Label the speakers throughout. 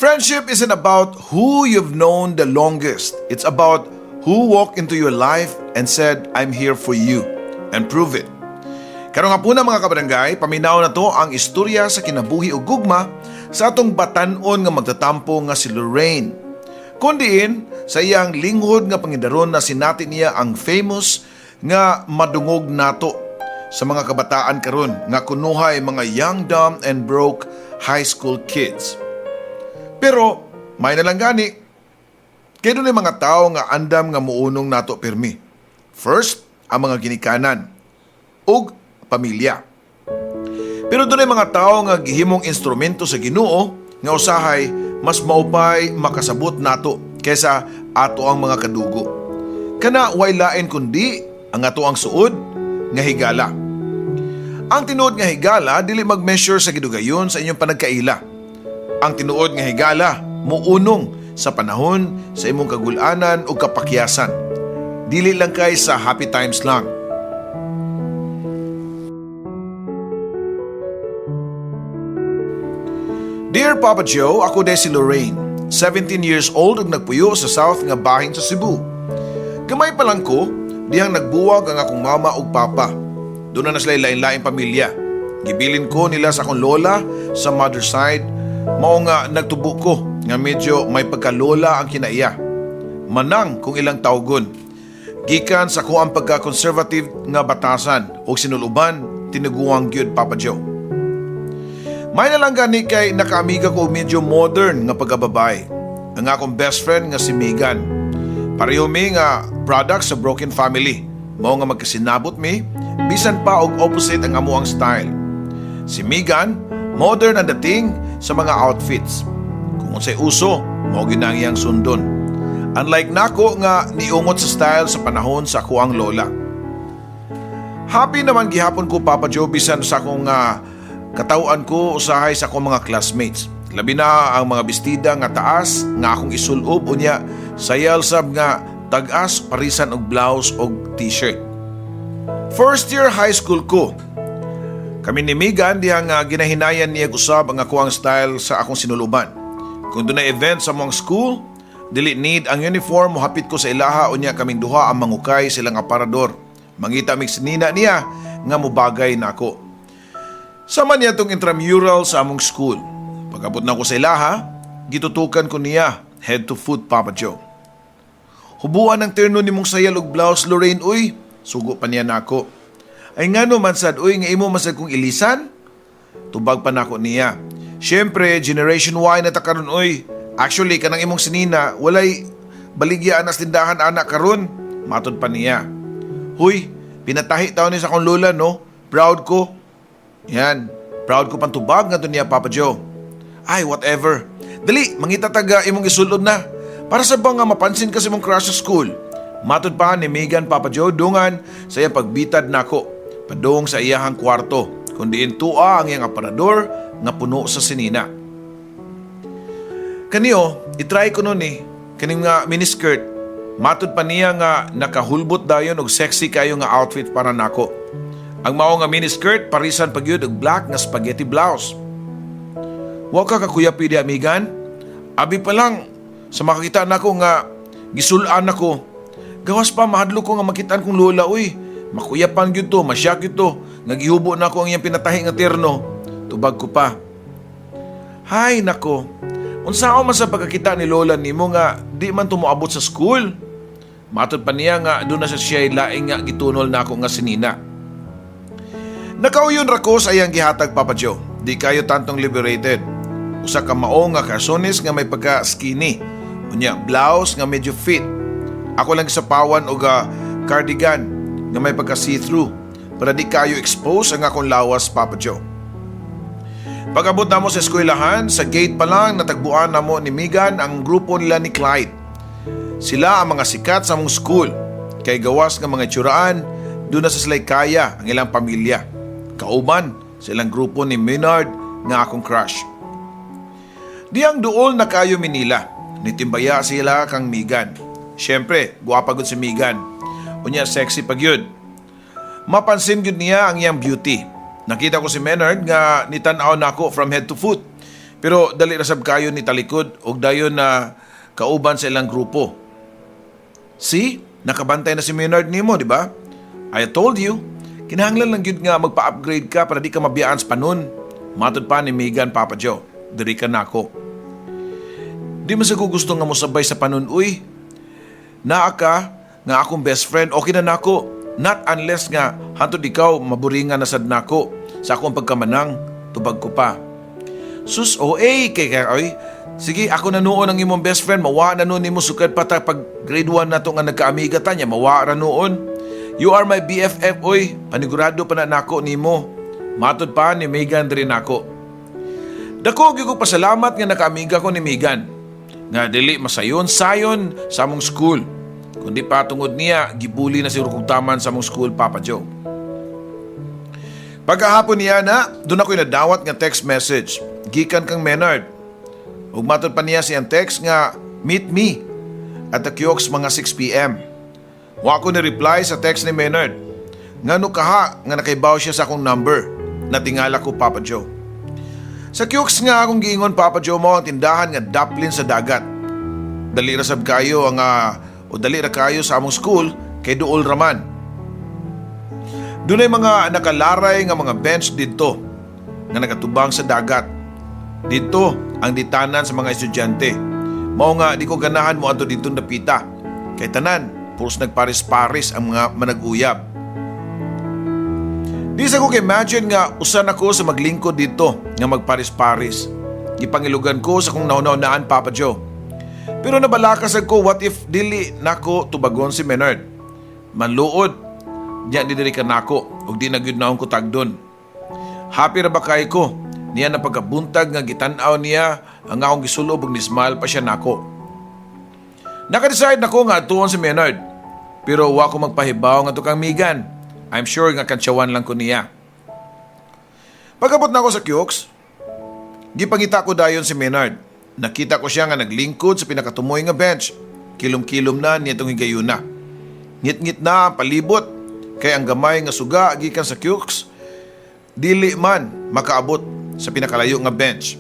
Speaker 1: Friendship isn't about who you've known the longest. It's about who walked into your life and said, "I'm here for you," and prove it. Karong hapuna, mga kabarangay, paminaw nato ang istorya sa kinabuhi ug gugma sa atong batan-on nga magtatampo nga si Lorraine. Kun diin, sa iyang linghod nga pangidaron na sinati niya ang famous nga madungog nato sa mga kabataan karon nga kunuhay mga young, dumb, and broke high school kids. Pero may na lang gani, kay dunay mga tao nga andam nga muunong nato pirmi. First, ang mga ginikanan ug pamilya. Pero dunay mga tao nga gihimong instrumento sa Ginoo nga usahay mas maupay makasabot nato kaysa ato ang mga kadugo. Kana way lain kundi ang ato ang suod nga higala. Ang tinuod nga higala dili mag-measure sa gidugayon sa inyong panagkaila. Ang tinuod nga higala muunong sa panahon sa imong kagulanan o kapakyasan. Dili lang kay sa happy times lang. Dear Papa Joe, ako diay si Lorraine, 17 years old ug nagpuyo sa south nga bahin sa Cebu. Gamay pa lang ko, dihang nagbuwag ang akong mama ug papa. Duna na sila lain-laing pamilya. Gibilin ko nila sa akong lola sa mother side, mao nga nagtubo ko nga medyo may pagkalola ang kinaiya. Manang kung ilang tawgon. Gikan sa ko ang pagka-conservative nga batasan o sinuluban, tinuguang gyud, Papa Joe. May na lang gani kay nakaamiga ko medyo modern nga pagkababae. Ang akong best friend nga si Megan. Pareho mi nga product sa broken family. Mao nga magkasinabot mi, bisan pa og opposite ang amuang style. Si Megan, modern ang dating sa mga outfits. Kung unsay uso, mao gyud ang iyang sundon. Unlike nako nga niungot sa style sa panahon sa akuang lola. Happy naman gihapon ko, Papa Joe, bisan sa akong katawhan ko usahay sa akong mga classmates. Labi na ang mga bestida nga taas nga akong isulob, unya sayal sab nga tag-as parisan og blouse og t-shirt. First year high school ko. Kami ni Megan diha nga ginahinayan niya usab ang akoang style sa akong sinuluban. Kung dunay event sa among school, dili need ang uniform, mohapit ko sa ilaha unya kaming duha ang mangukay silang aparador. Mangita mig sinina niya nga mobagay nako. Sama niya tong intramural sa among school. Pag-abot na ko sa ilaha, gitutukan ko niya head to foot, Papa Joe. "Hubuan ang terno nimong sayal og blouse, Lorraine, uy." Sugo pa niya nako. "Ay, ngano man sad, uy, nga imo man sad kong ilisan?" Tubag pa nako niya. "Siyempre, Generation Y na ta karon, uy. Actually, kanang imong sinina, walay baligya na sa tindahan ana karon." Matod pa niya. "Huy, pinatahi taon ni sa akong lola, no? Proud ko." Yan, proud ko pantubag nga niya, Papa Joe. "Ay, whatever. Dali, mangita taga imong isulob na. Para sa ba nga mapansin ka sa imong crush sa school." Matod pa ni Megan, Papa Joe, dungan sa iyang pagbitad nako padung sa iyahang kwarto, kun diin tua ang iyang aparador nga puno sa sinina. "Kaniyo, itry ko nun eh. Kaning nga miniskirt." Matod pa niya nga nakahulbot dayon og sexy kayo nga outfit para nako. Ang mao nga miniskirt parisan pagyud og black nga spaghetti blouse. "Wa ka kakuya pidi, amigan. Abi pa lang sa makakita nako nga gisulan nako. Gawas pa mahadlok ko nga makitaan kong lola, uy. Makuyapan gyud to, masyak gyud to nga gihubo nako ang iyang pinatahi nga terno." Tubag ko pa. "Hay nako. Unsaon man sa pagkakita ni lola nimo nga di man to moabot sa school?" Matod pa niya nga duna sa siya laing nga gitunol nako nga sinina. Nakauyon ra ko sa iyang gihatag, Papa Joe. Di kayo tantong liberated. Usa ka mao nga karsones nga may pagka skinny. Unya blouse nga medyo fit. Ako lang gisapawan og cardigan nga may pagka see-through para di kayo expose ang akong lawas, Papa Joe. Pag-abot namo sa eskwelahan, sa gate pa lang natagbuan namo ni Megan ang grupo nila ni Clyde. Sila ang mga sikat sa among school. Kay gawas nga mga itsuraan, duna sa sila'y kaya ang ilang pamilya. Kauban sa ilang grupo ni Maynard nga akong crush. Diyang duol na kayo Manila. Nitimbaya sila kang Megan. Siyempre, guwapa gud si Megan. Unya sexy pag yun. Mapansin gud niya ang iyang beauty. Nakita ko si Maynard nga nitan-aw nako from head to foot. Pero dali ra sab kayo ni talikod og dayon na kauban sa ilang grupo. See, nakabantay na si Maynard nimo, di ba? I told you, kinahanglan lang gyud nga magpa-upgrade ka para di ka mabiyaan sa panon. Matod pa ni Megan, Papa Joe, diri ka nako. Di man sa ko gusto nga mosabay sa panon, uy. Naa ka nga akong best friend, okay na nako. Not unless nga hantod ikaw maburingan na sad nako sa akong pagkamanang, tubag ko pa. Sus, OA, kay kay oy. Sige, ako na noon ang imong best friend, mawa na noon nimo sukad pa ta pag grade 1 na to nga nagkaamiga ta niya, mawa ra noon. You are my BFF, oy. Panigurado pa na nako nimo. Matod pa ni Megan diri nako. Dako gyud ko pasalamat nga nakaamiga ko ni Megan. Nga dili masayon sayon sa among school. Kundi pa tungod niya, gibuli na siguro kog taman sa among school, Papa Joe. Pagkahapon niya na, doon ako'y nadawat nga text message. Gikan kang Menard. Ug matod pa niya siyang text nga, "Meet me at the kiosk mga 6 p.m." Wa ko ni reply sa text ni Menard. Ngano kaha nga nakaibaw siya sa akong number? Natingala ko, Papa Joe. Sa kiosk nga akong giingon, Papa Joe, mo ang tindahan nga daplin sa dagat. Dali ra sab kayo ang o dali ra kayo sa among school kay duol raman. Dunay mga nakalaray nga mga bench didto nga nagatubang sa dagat. Didto ang ditanan sa mga estudyante. Mao nga di ko ganahan mo adto didto dapita. Kay tanan puros nagparis-paris ang mga manag-uyab. Di sa ko imagine nga usan ako sa maglingkod dito nga magparis-paris. Gipangilugan ko sa kong nauna-unaan, Papa Joe. Pero nabalakas ko, what if dili nako tubagon si Menard? Manluod, diya di diri ka nako ug di na gyud naong ko tagdon. Happy ra ba kay ko? Niya na pagkabuntag nga gitan-aw niya ang akong gisulob ug ni-smile pa siya nako. Naka-decide nako nga atuon si Menard. Pero wa ko magpahibaw nga kang Megan. I'm sure nga kantsawan lang ko niya. Pagabot na ako sa kiosk, gipangita ko dayon si Menard. Nakita ko siya nga naglingkod sa pinakatumoy nga bench. Kilom-kilom na niya itong higayuna. Ngit-ngit na ang palibot kay ang gamay nga suga gikan sa kiosk dili man makaabot sa pinakalayo nga bench.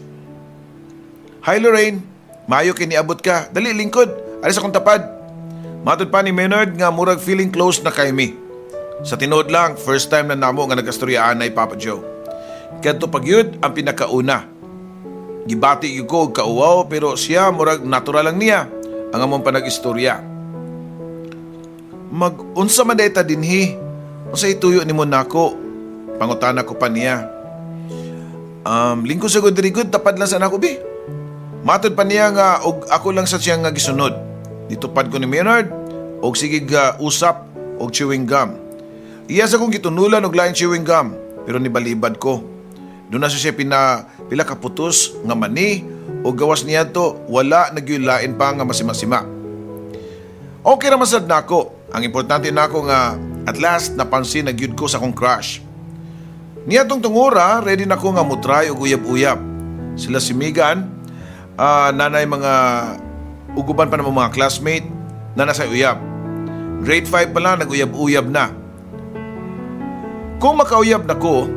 Speaker 1: "Hi Lorraine, maayo kay niabot ka. Dali, lingkod. Ari sa akong tapad." Matod pa ni Menard nga murag feeling close na kay mi. Sa tinuod lang, first time na namo nga nagkastoryaan na Papa Joe. Kadto pagyud ang pinakauna. Gibati gyud ko og kauwaw pero siya murag natural lang niya ang among panag-istorya. "Mag-unsa man day ta dinhi? Unsa ituyo nimo nako?" Pangutana ko pa niya. "Lingkod sa gud diri gud, tapad lang sa nako bi." Matod pa niya nga og ako lang sa siya nga gisunod. Ditupad ko ni Maynard og sige ga usap og chewing gum. Iya sa kong gitunulan og laing chewing gum pero nibalibad ko. Doon na siya pina, pila ka putos nga mani o gawas niya to wala nagyulain pa nga masima-sima. Okay ra man sad nako. Ang importante nako nga at last napansin na gyud ko sa akong crush. Niya tong tungura, ready na ko nga mutry og uyab-uyab. Sila si Megan, nanay mga uguban pa ng mga classmate na nasa uyab. Grade 5 pa lang, nag-uyab-uyab na. Kung makauyab na ko,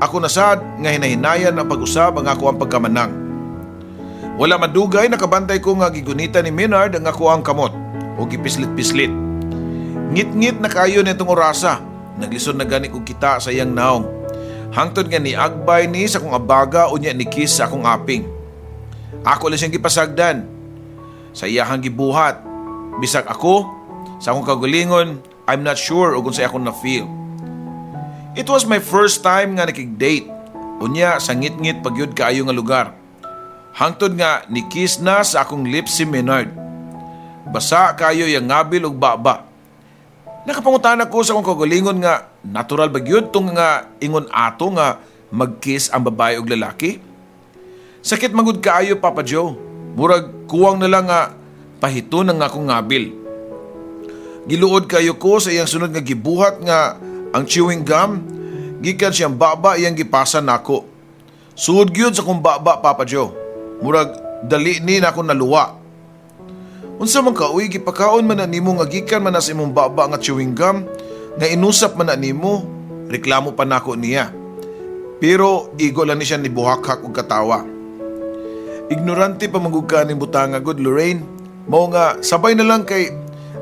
Speaker 1: ako nasad nga hinahinayan ang pag-usab ang ako ang pagkamanang. Wala madugay, nakabantay ko nga gigunita ni Maynard ang ako ang kamot o gipislit-pislit. Ngit-ngit na kayo nitong orasa. Naglisod na gani kog kita sa iyang naong. Hangtod nga niagbay ni sa akong abaga unya ni kiss sa akong aping. Ako lang siyang gipasagdan. Sa iyahang gibuhat. Bisag ako, sa akong kagulingon, I'm not sure ug unsay akong na-feel. It was my first time nga nakig-date. Unya sa ngit-ngit pagyud kaayo nga lugar. Hangtod nga ni-kiss na sa akong lips si Menard. Basa kayo yang ngabil ug baba. Nakapangutana ko sa akong kagalingon nga natural ba gyud tong nga ingon ato nga mag-kiss ang babae ug lalaki? Sakit magud kaayo, Papa Joe. Murag kuwang na lang nga pahiton ang akong ngabil. Giluod kayo ko sa iyang sunod nga gibuhat nga ang chewing gum gikan siyang baba iyang gipasa nako. Suod gyud sa akong baba, Papa Joe. Murag dali ni nako naluwa. "Unsa man ka uy, gipakaon man na nimo nga gikan man na sa imong baba nga chewing gum nga inusap man na nimo," reklamo pa nako niya. Pero igo lang ni siya ni buhakhak og katawa. Ignorante pa man gud ka ning butanga gud, Lorraine. Mao nga sabay na lang kay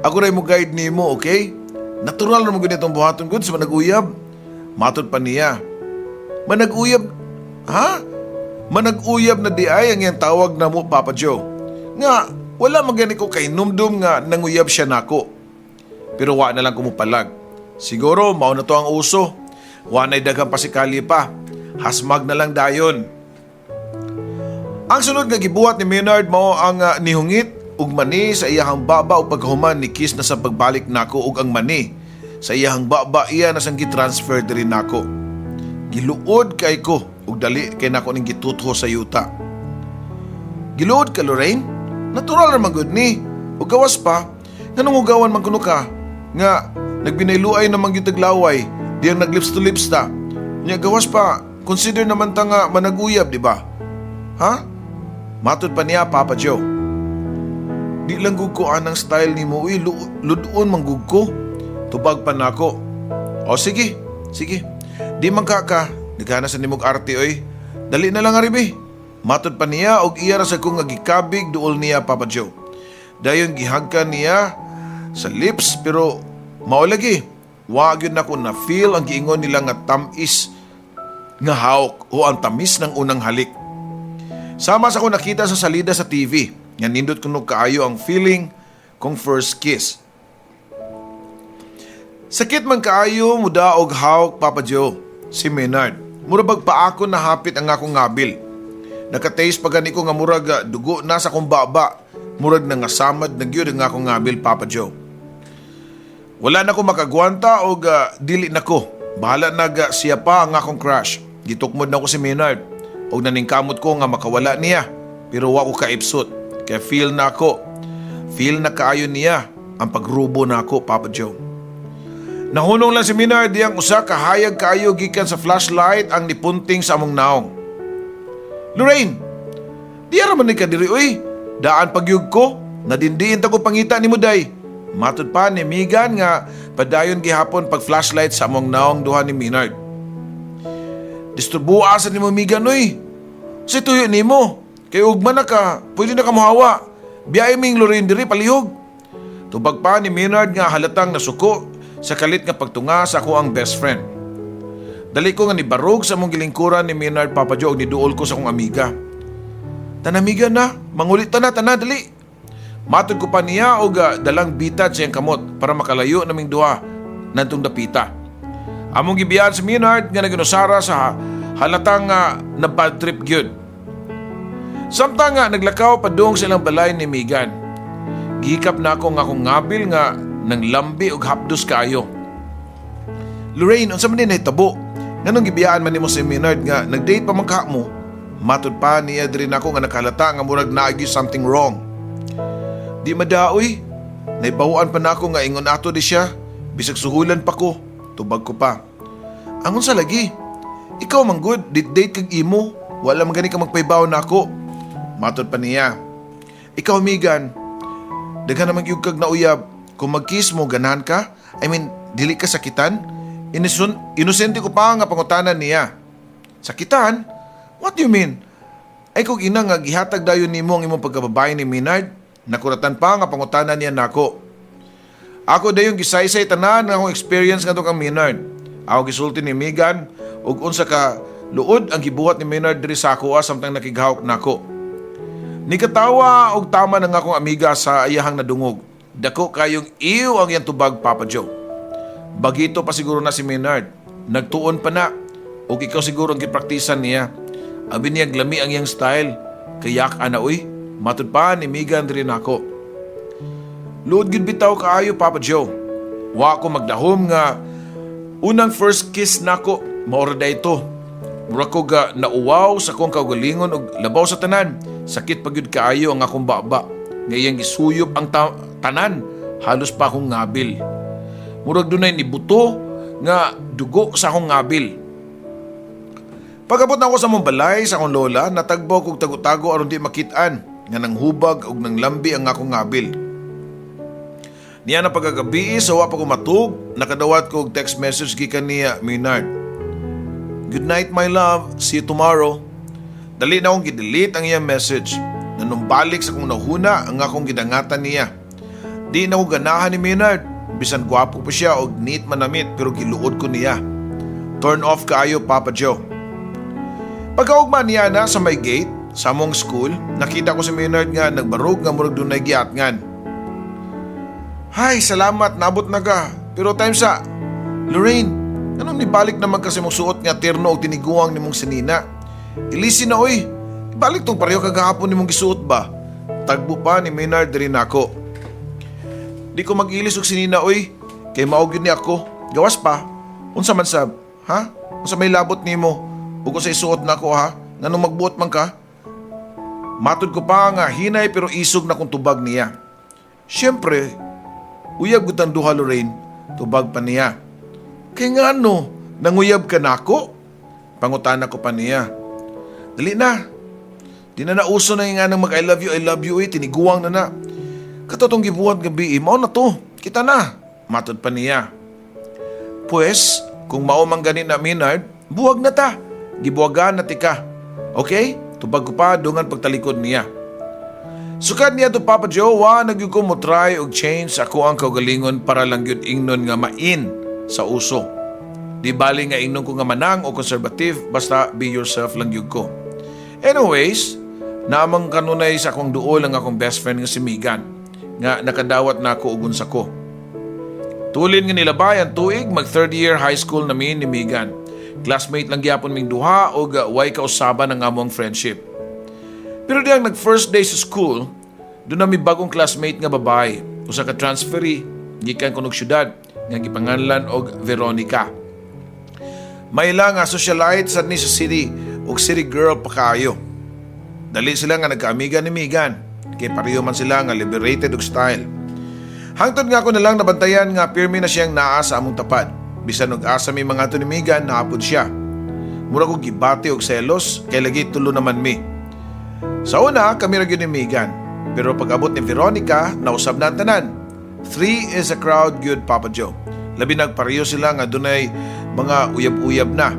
Speaker 1: ako ray mo guide nimo, okay? Natural ra man gud itong buhaton gud sa manag-uyab. Matod pa niya. Manag-uyab, ha? Manag-uyab na di ay ang iyang tawag na mo, Papa Joe. Nga, wala man gani ko kahinumdum nga nanguyab siya nako. Pero wa na lang kumupalag. Siguro, mao na to ang uso. Wa na'y daghang pasikali pa. Hasmag na lang dayon. Ang sunod nga gibuhat ni Maynard mao ang nihungit og mani sa iyahang baba ug pagkahuman ni kiss na sa pagbalik nako og ang mani sa iyahang baba iya na sang gitransfer diri nako. Giluod kay ko ug dali kay nako ning gitutho sa yuta. Giluod ka, Lorraine? Natural ra man gud ni. Ug gawas pa, nganong ugawan man kuno ka? Nga nagbinayluay naman gyud taglaway, diyang nag lips to lips ta. Nya gawas pa, consider naman ta nga managuyab, di ba? Ha? Matod pa niya, Papa Joe. Di lang gud ko anang style nimo, uy, ludoon man gud ko. Tubag pa nako. O sige, sige. Di man ka ka, nagana sa nimog arte oy. Dali na lang aribi. Matod pa niya og iya ra sa kong nga gikabig duol niya, Papa Joe. Dayon gihagkan niya sa lips pero mao lagi. Wa gyud nako na feel ang giingon nila nga tam-is nga hawk o ang tamis ng unang halik. Sama sa ko nakita sa salida sa TV, nga nindot kuno kaayo ang feeling kong first kiss. Sakit man kaayo mudaog hawk, Papa Joe, si Maynard. Mura bag paako na hapit ang akong ngabil. Nakataste pa gani ko nga murag dugo na sa akong baba. Murag na nga samad na gyud ang akong ngabil, Papa Joe. Wala na ko makagwanta og dili na ko. Bahala na ga siya pa ang akong crush. Gitukmod na ko si Maynard. Og naningkamot ko nga makawala niya. Pero wa ko kaipsot. Kaya feel na ako. Feel na kaayo niya ang pagrubo na ako, Papa Joe. Nahunong lang si Maynard diyang usa ka hayag kaayo gikan sa flashlight ang nipunting sa among naong. "Lorraine, di ra man ni ka diri oy. Daan pagyug ko, nadindiin ta ko pangita nimo day." Matod pa ni Megan nga padayon gihapon pag flashlight sa among naong duha ni Maynard. "Disturbua sa nimo, Megan, oy. Sa tuyo nimo, kay ugma na ka, pwede na ka mohawa. Biyahe ming Lorraine diri palihog." Tubag pa ni Maynard nga halatang nasuko sa kalit nga pagtunga sa ako ang best friend. Dali ko nga nibarog sa among gilingkuran ni Maynard, Papa Joe, ug niduol ko sa akong amiga. "Tana, amiga na, mangulit ta na, tana, dali." Matod ko pa niya og dalang bitad sa iyang kamot para makalayo naming duha nantong dapita. Among gibiyaan si Maynard nga naginusara sa halatang na bad trip gyud. Samtang nga naglakaw padung sa ilang balay ni Megan, gihikap na ako nga akong ngabil nga nang lambi og hapdos kaayo. "Lorraine, unsa man din nahitabo? Nganong gibiyaan man nimo si Maynard nga nag-date pa man ka mo?" Matod pa niya diri nako nga nakalata nga murag naagi something wrong. "Di madaoy. Naibawaan pa nako nga ingon ato di siya. Bisag suhulan pa ko." Tubag ko pa. "Angon sa lagi. Ikaw man gud, date kag imo. Wala man gani ka magpaybaw nako." Matod pa niya. "Ikaw, Megan, daghan naman gyud kag nauyab. Kung mag-kiss mo, ganahan ka? I mean, dili ka sakitan?" Inosente ko pa nga pangutanan niya. "Sakitan? What do you mean? Ay kung ina nga gihatag dayon nimo ang imong pagkababae ni Maynard?" Nakuratan pa nga pangutana niya nako. Ako dayon gisaysay tanan nga akong experience ngadto kang Maynard. Ako gisulti ni Megan ug unsa ka luod ang gibuhat ni Maynard diri sa ako samtang nakighawk nako. Nikatawa og tama na nga akong amiga sa iyahang nadungog. Dako kayong iyo ang iyang tubag, Papa Joe. "Bagito pa siguro na si Maynard. Nagtuon pa na. Og ikaw siguro ang gipraktisan niya. Abi niya glami ang iyang style. Kayak ana uy." Matud pa ni Megan diri nako. Luod gyud bitaw kaayo, Papa Joe. Wa ko magdahom nga unang first kiss nako mao ra ito. Mura ko ga nauwaw sa akong kaugalingon og labaw sa tanan. Sakit pa gyud kaayo ang akong baba. Nga iyang gisuyop ang tanan, halos pa akong ngabil. Murag dunay nibuto nga dugo sa akong ngabil. Pag-abot na ako sa mong balay sa akong lola, natagbaw kog tago-tago aron di makit-an nga nanghubag og nanglambi ang akong ngabil. Niya na pagkagabi sa wa pa ko matug, nakadawat ko og text message gikan niya Maynard. "Good night, my love, see you tomorrow." Dali na akong gidelete ang iyang message. Nanumbalik sa akong nahuna ang akong gidangatan niya. Di na ko ganahan ni Maynard. Bisan gwapo pa siya og neat manamit, pero giluod ko niya. Turn off kaayo, Papa Joe. Pagkaugma niya na sa may gate sa among school, nakita ko si Maynard nga nagbarog nga murag dunay giatngan. "Hay, salamat, nabot na ka. Pero time sa, Lorraine, anong nibalik naman kasi mong suot nga terno og tiniguang nimong sinina? Ilisi na oy, ibalik tong pareho kagahapon nimong gisuot ba?" Tagbo pa ni Maynard diri nako. "Di ko mag-ilis og sinina oy, kay mao gyud ni ako. Gawas pa, unsa man sab, ha? Unsa may labot nimo? Ug sa isuot nako ha? Nganong magbuot man ka?" Matod ko pa nga hinay pero isog na kong tubag niya. "Siyempre, uyab gud tang duha, Lorraine," tubag pa niya. "Kay ngano, nanguyab ka nako?" Pangutana ko pa niya. "Dali na. Di na nauso na yung nga nang mag I love you, I love you eh. Tiniguang na na. Katotong gibuhat gabi eh, mao na to. Kita na," matod pa niya. "Pues, kung mao man gani na, Maynard, buwag na ta. Gibuwagan na tika. Okay?" Tubag ko pa dungan pagtalikod niya. Sukad niya to, Papa Joe, wa na gyud ko mo try og change sa ako ang kaugalingon para lang gyud ingnon nga main sa uso. Di bali nga ingnon ko nga manang o conservative, basta be yourself lang gyud ko. Anyways, naamang kanunay sa akong duol ang akong best friend nga si Megan, nga nakadawat na ako og unsa ko. Tulin nga nilabay ang tuig, mag third year high school na mi ni Megan. Classmate lang gyapon ming duha og way kausaban ang among friendship. Pero diyang nag first day sa school, duna mi bagong classmate nga babae, usa ka transferee gikan kunog syudad nga gipanganlan og Veronica. May nga socialite sad ni sa city ug city girl pa kaayo. Dali sila nga nagkaamiga ni Megan kay pareho man sila nga liberated og style. Hangtod nga ako na lang nabantayan nga pirmi na siyang naa sa among tapad. Bisan og asa mi mga ni Megan, naapod siya. Mura ko gibati og selos kay lagi tulo naman mi. Sa una, kami ra gyud ni Megan. Pero pag abot ni Veronica, nausab na ang tanan. Three is a crowd good, Papa Joe. Labi nagpareho sila nga dunay mga uyab-uyab na.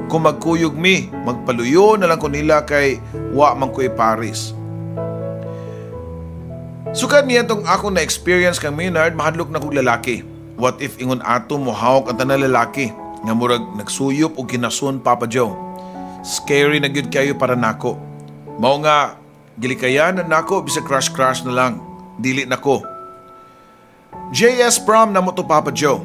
Speaker 1: Kung magkuyog mi, magpaluyo na lang ko nila kay wa man ko'y paris. Sukad niya tong akong na-experience kang Maynard, mahadlok na kog lalaki. What if ingon ato mo hawak ang tanan lalaki nga murag nagsuyop og kinasun, Papa Joe? Scary na gyud kayo para nako. Mao nga gilikayan na nako bisag crush-crush na lang. Dili nako. JS prom na mo to, Papa Joe.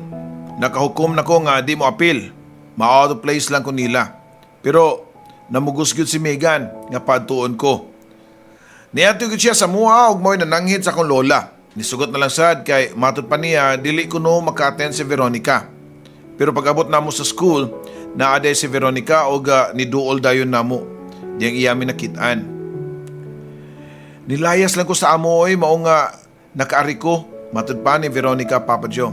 Speaker 1: Nakahukom na ko nga di mo apil. Ma-out of place lang ko nila. Pero namugos gyud si Megan nga padtuon ko. Niadto gyud siya sa mua ug mo'y nananghid sa akong lola. Nisugot na lang sad kay matod pa niya dili ko no maka-attend si Veronica. Pero pag-abot namo sa school, naa diay si Veronica og niduol dayon namo. Diyang iya mi nakit-an. "Nilayas lang ko sa amo oy, mao nga nakaari ko," matod pa ni Veronica, Papa Joe.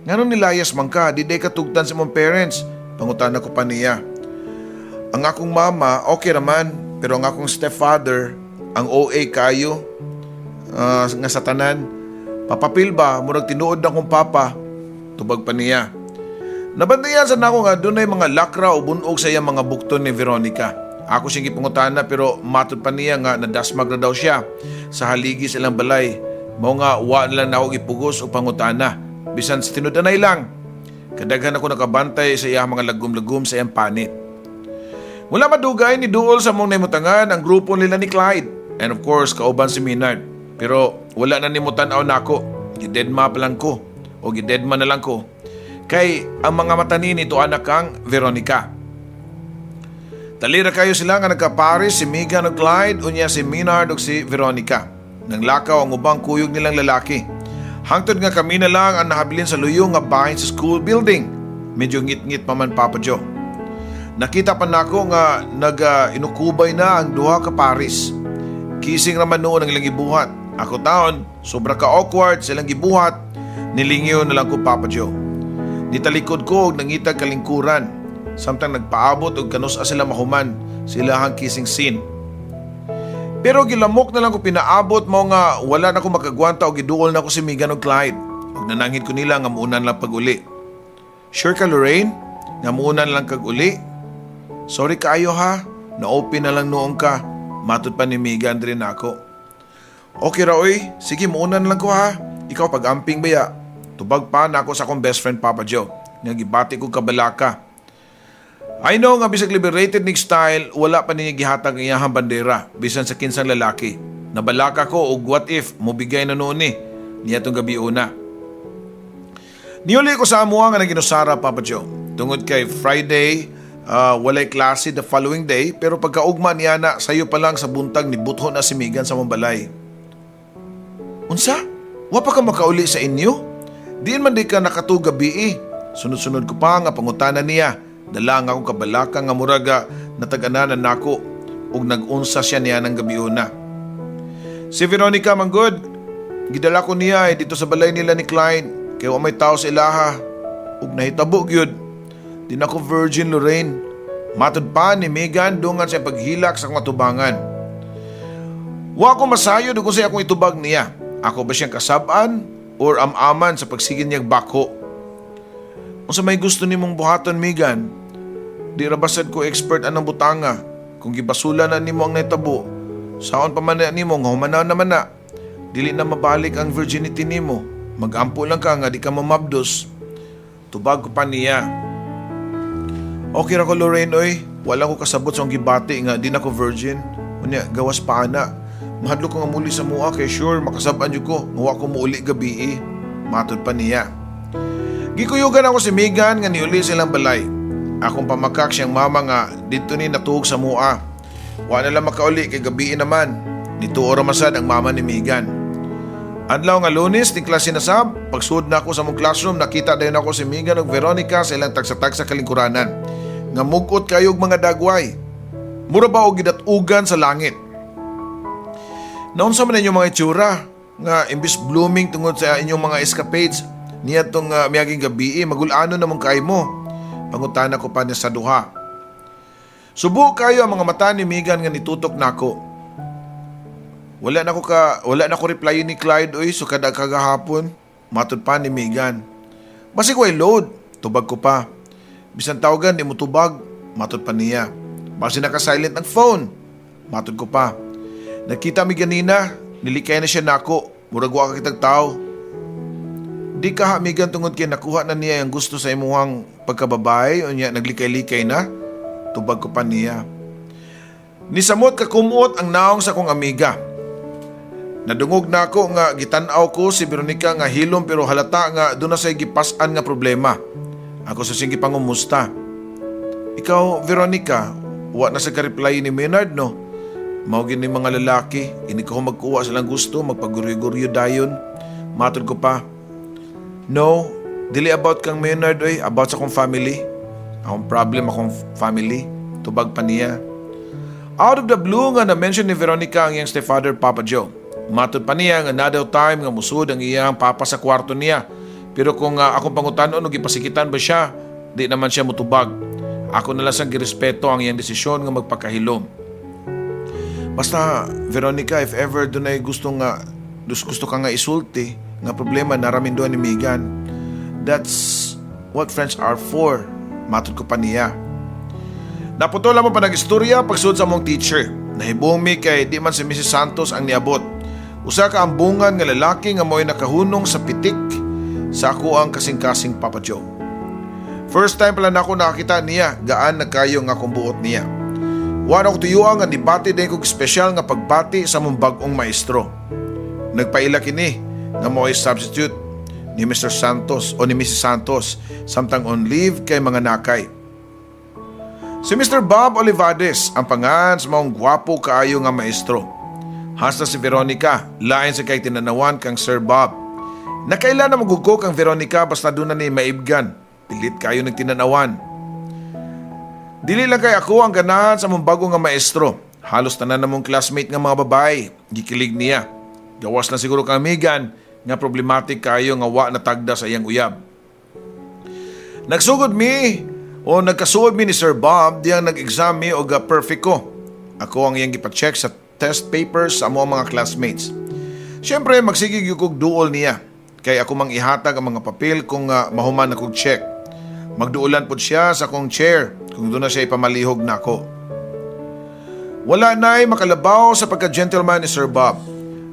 Speaker 1: "Ngano nilayas man ka, di day katugtan sa imong parents?" Pangutana ko pa niya. "Ang akong mama, okay raman, pero ang akong stepfather, ang OA kayo, nga sa tanan, papapil ba, murag tinuod na kong papa," tubag pa niya. Nabantayan sa nako nga dunay mga lakra o bunog sa iyang mga bukton ni Veronica. Ako siyang gipangutana pero matod pa niya nga nadasmag na daw siya sa haligi sa ilang balay. Mao nga wa na lang nako gipugos o pangutana. Bisan sa tinud-anay lang. Kadaghan ako nakabantay sa iyang mga lagom-lagom sa iyang panit. Wala madugay, ni duol sa mong nahimutangan ang grupo nila ni Clyde. And of course, kauban si Maynard. Pero wala na nimo tan-aw nako. Gidedma pa lang ko. O gidedma na lang ko. Kay ang mga mata nini anak kang Veronica. Talira kayo sila nga nagkapares si Megan ug Clyde, unya si Maynard ug si Veronica. Nanglakaw ang ubang kuyog nilang lalaki. Hangtod nga kami na lang ang nahabilin sa luyo nga bahin sa school building. Medyo ngit-ngit pa man, Papa Joe. Nakita pa nako nga nag-inukubay na ang duha ka paris. Kissing raman noon ang ilang gibuhat. Ako taon, sobra ka awkward sa ilang gibuhat. Nilingyo na lang ko, Papa Joe. Nitalikod ko og nangitag kalingkuran. Samtang nagpaabot og kanus-a sila mahuman silahang kissing scene. Pero gilamok na lang ko pinaabot, mao nga wala na ko makagwanta og giduol na ko si Megan og Clyde. Ug nananghid ko nila nga muunan lang pag-uli. "Sure ka, Lorraine? Nga muunan lang kag uli? Sorry kaayo ha. Na-open na lang noong ka. Matod pa ni Megan diri nako. Okay ra oy, sige, muuna na lang ko ha. Ikaw pag-amping baya. Tubag pa nako sa akong best friend, Papa Joe. Nga gibati ko kabalaka. I know nga bisag liberated nig style, wala pa niya gihatag ang iyahang bandera bisan sa kinsang lalaki. Nabalaka ko og what if mobigay na noon ni niya tong gabi una. Niuli ko sa amuha nga naginusara, Papa Joe. Tungod kay Friday, walay klase the following day, pero pagkaugma niya na sayo pa lang sa buntag ni butho na si Megan sa balay. Unsa? Wa pa ka makauli sa inyo? Diin man di ka nakatuog gabi eh? Sunod-sunod ko pa nga pangutana niya. Dala nga akong kabalaka nga muraga natag-ananan nako ug nag-unsa siya niya ng gabi una. Si Veronica manggod, gidala ko niya eh, dito sa balay nila ni Klein kay wa may tao sa ilaha ug nahitabo gyud. Di na ko virgin, Lorraine. Matod pa ni Megan dungan sa paghilak sa akong atubangan. Wa ko masayod kung sa akong itubag niya. Ako ba siyang kasab-an or am-aman sa pagsigin niyang bako? Unsa may gusto nimong buhaton, Megan? Di ra basad ko expert anang butanga. Kung gibasula na nimo ang nahitabo, saon pa man na nimo nga humanaw naman na. Dili na mabalik ang virginity nimo. Magampo lang ka nga di ka mamabdos. Tubag ko pa niya. Okay ra ko, Lorraine, oy. Wala ko kasabot sa akong gibati nga di na ko virgin. Unya, gawas pa ana. Mahadlok ko nga muli sa mua kay sure makasab-an jud ko nga wa ko muuli gabi eh. Matod pa niya. Gikuyugan ako si Megan nga niuli silang balay. Akong pamakak siyang mama nga dito ni natuog sa mua. Wa na lang makauli kay gabi naman. Nituo ra masad ang mama ni Megan. Adlaw nga Lunes, ni klase na sab. Pagsuod na ako sa mong classroom, nakita dayon ako si Megan ug Veronica sa ilang tagsa-tagsa kalingkuranan. Nga mugot kayo og mga dagway. Mura ba og gidatugan sa langit? Naunsa man inyong mga itsura nga imbis blooming tungod sa inyong mga escapades niadtong miaging gabi, magulano namong kay mo? Pangutana ko pa niya sa duha. Subo kayo ang mga mata ni Megan nga nitutok nako. Wala na ko reply ni Clyde oy so kada kagahapon. Matod pa ni Megan. Basig way load, tubag ko pa. Bisan tawagan di mo tubag, matod pa niya. Basi naka-silent ang phone, matod ko pa. Nakita mi ganina, nilikay na siya nako, murag wa ka kitag tao. Di ka ha, Megan, tungod kay nakuha na niya ang gusto sa imuhang pagkababae, unya naglikay-likay na, tubag ko pa niya. Nisamot ka kumuot ang naong sa akong amiga. Nadungog na ako nga gitan-aw ko si Veronica nga hilom pero halata nga doon na say gipas-an nga problema. Ako sa siyang gipangumusta. Ikaw, Veronica, wa na sa ka-reply ni Maynard, no? Mao gini mga lalaki, ini ko magkuha silang gusto, magpaguryo-guryo dayon. Matod ko pa. No, dili about kang Maynard, oy, about sa akong family. Akong problem, akong family. Tubag pa niya. Out of the blue nga na-mention ni Veronica ang iyang stepfather, Papa Joe. Matod pa niya nga na daw time nga musud ang iyang papa sa kwarto niya. Pero kung akong pangutanon og gipasikitan ba siya, di naman siya mutubag. Ako na lang sang girespeto ang iyang desisyon nga magpakahilom. Basta, Veronica, if ever dunay gusto ka nga isulti nga problema naramin doon ni Megan. That's what friends are for. Matod ko pa niya. Naputol mo pa nag-istorya pagsud sa among teacher. Nahibong mi kay di man si Mrs. Santos ang niabot. Usa ka ambungan nga lalaki nga mo'y nakahunong sa pitik sa ako ang kasing-kasing, Papa Joe. First time pala nako nakakita niya, gaan na kayo nga akong buot niya. Wa na ko tuyuan nga nibati din kog espesyal nga pagbati sa mong bag-ong maestro. Nagpaila kini nga mo'y substitute ni Mr. Santos o ni Mrs. Santos samtang on leave kay mga nakay. Si Mr. Bob Olivades ang pangan sa maong gwapo kaayo nga maestro. Hasta si Veronica, lain sa kay tinanawan kang Sir Bob. Nakaila na magugo kang Veronica basta doon na ni maibgan. Pilit kayo ng tinanawan. Dili lang kay ako ang ganahan sa mong bago nga maestro. Halos tanan na mong classmate nga mga babae. Gikilig niya. Gawas lang siguro kang Megan nga problematic kayo nga wa natagda sa iyang uyab. Nagsugod mi o nagkasuod mi ni Sir Bob diyang nag-exam mi og perfect ko. Ako ang iyang gipa-check sa test papers sa among mga classmates. Siyempre, magsige gyud kog duol niya. Kay ako mang ihatag ang mga papel kung mahuman na kog check. Magduolan pod siya sa akong chair kung doon na siya ipamalihog nako. Wala na'y makalabaw sa pagka-gentleman ni Sir Bob.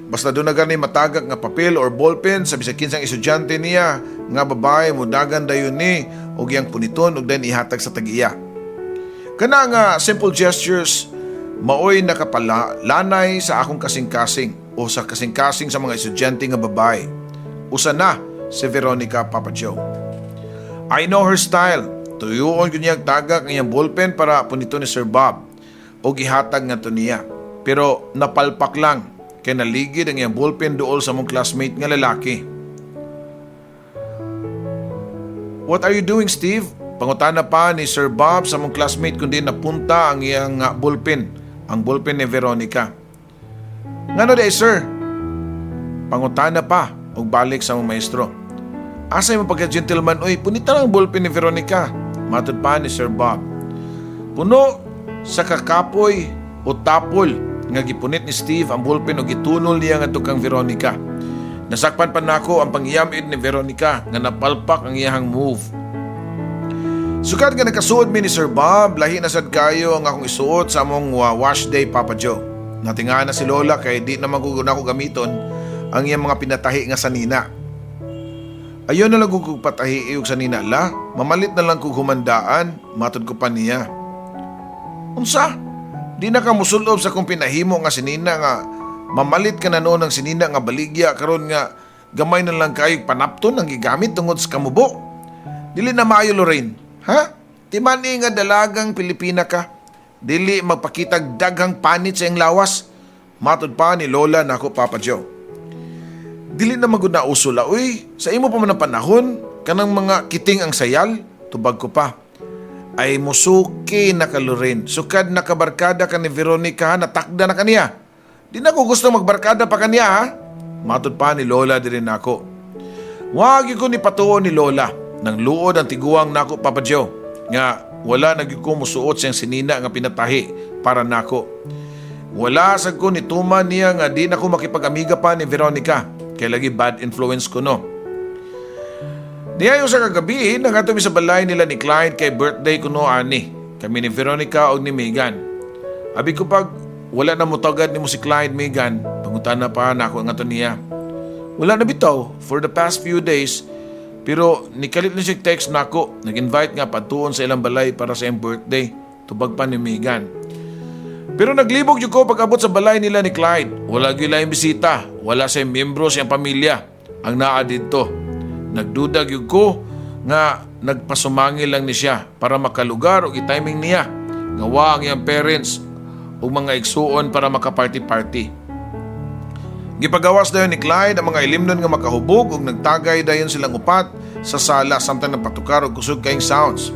Speaker 1: Basta duna gani matagak nga papel or ballpen sa bisag kinsang estudyante niya nga babae, mudagan dayon ni og iyang puniton ug dayon ihatag sa tag-iya. Kana nga simple gestures maoy nakapalanay sa akong kasing-kasing o sa kasing-kasing sa mga estudyante nga babae. Usa na si Veronica, Papa Joe. I know her style. Tuyuon ko niya tagak ang iyang ballpen para puniton ni Sir Bob o gihatag nga to niya. Pero napalpak lang kay naligid ang iyang ballpen duol sa among classmate nga lalaki. "What are you doing, Steve?" Pangutana pa ni Sir Bob sa among classmate kundi napunta ang iyang ballpen, ang ballpen ni Veronica. "Ngano diay, sir?" Pangutana pa og balik sa among maestro. "Asa imong pagka-gentleman, oy, punita lang ang ballpen ni Veronica," matod pa ni Sir Bob. Puno sa kakapoy o tapol nga gipunit ni Steve ang ballpen o gitunol niya ngadto kang Veronica. Nasakpan pa nako ang pangyamid ni Veronica nga napalpak ang iyahang move. Sukad nga nakasuod mi ni Sir Bob, lahi na sad kayo ang akong isuot sa among wash day, Papa Joe. Natinga na si Lola kay di na maguguna ko gamiton ang iyang mga pinatahi nga sanina. "Ayaw na lang kong patahi og sanina, la. Mamalit na lang kog humandaan," matod ko pa niya. "Unsa? Di na ka musulob sa kong pinahimo nga sinina nga mamalit ka na noon ng sinina nga baligya karon nga gamay na lang kayo panapton ang gigamit tungod sa kamubo? Dili na maayo, Lorraine. Ha? Timani nga dalagang Pilipina ka. Dili magpakitag daghang panit sa iyang lawas," matod pa ni Lola nako, Papa Joe. "Dili na magud na uso la, uy. Sa imo pa man ang panahon, kanang mga kiting ang sayal," tubag ko pa. "Ay, musuki na ka, Lorraine. Sukad nakabarkada ka ni Veronica, natakda na kaniya. Di na ko gusto magbarkada pa kaniya, ha?" Matod pa ni Lola diri nako. Wag ko ni patuo ni Lola. Nang luod ang tiguang nako, Papa Joe, nga wala na gyud ko musuot siyang sinina nga pinatahi para nako. Wala sad ko nituman niya nga di na ko makipag-amiga pa ni Veronica. Kay lagi bad influence ko no. Niayo sa kagabi, nangadto mi sa balay nila ni Clyde kay birthday kuno ani. Kami ni Veronica og ni Megan. "Abi ko pag wala na mutagad nimo si Clyde, Megan," pangutana pa nako nga to niya. "Wala na bitaw for the past few days. Pero nikalit na siya text nako, nag-invite nga patuon sa ilang balay para sa iyang birthday," tubag pa ni Megan. Pero naglibog jud ko pag-abot sa balay nila ni Clyde. Wala gyud laing bisita, wala sa miyembro sa iyang pamilya ang naa didto. Nagduda gyud ko nga nagpasumangil lang ni siya para makalugar og i-timing niya nga wa ang iyang parents ug mga igsuon para makaparty-party. Gipagawas dayon ni Clyde ang mga ilimnon nga makahubog ug nagtagay dayon silang upat sa sala samtang nagpatukar og kusog kayong sounds.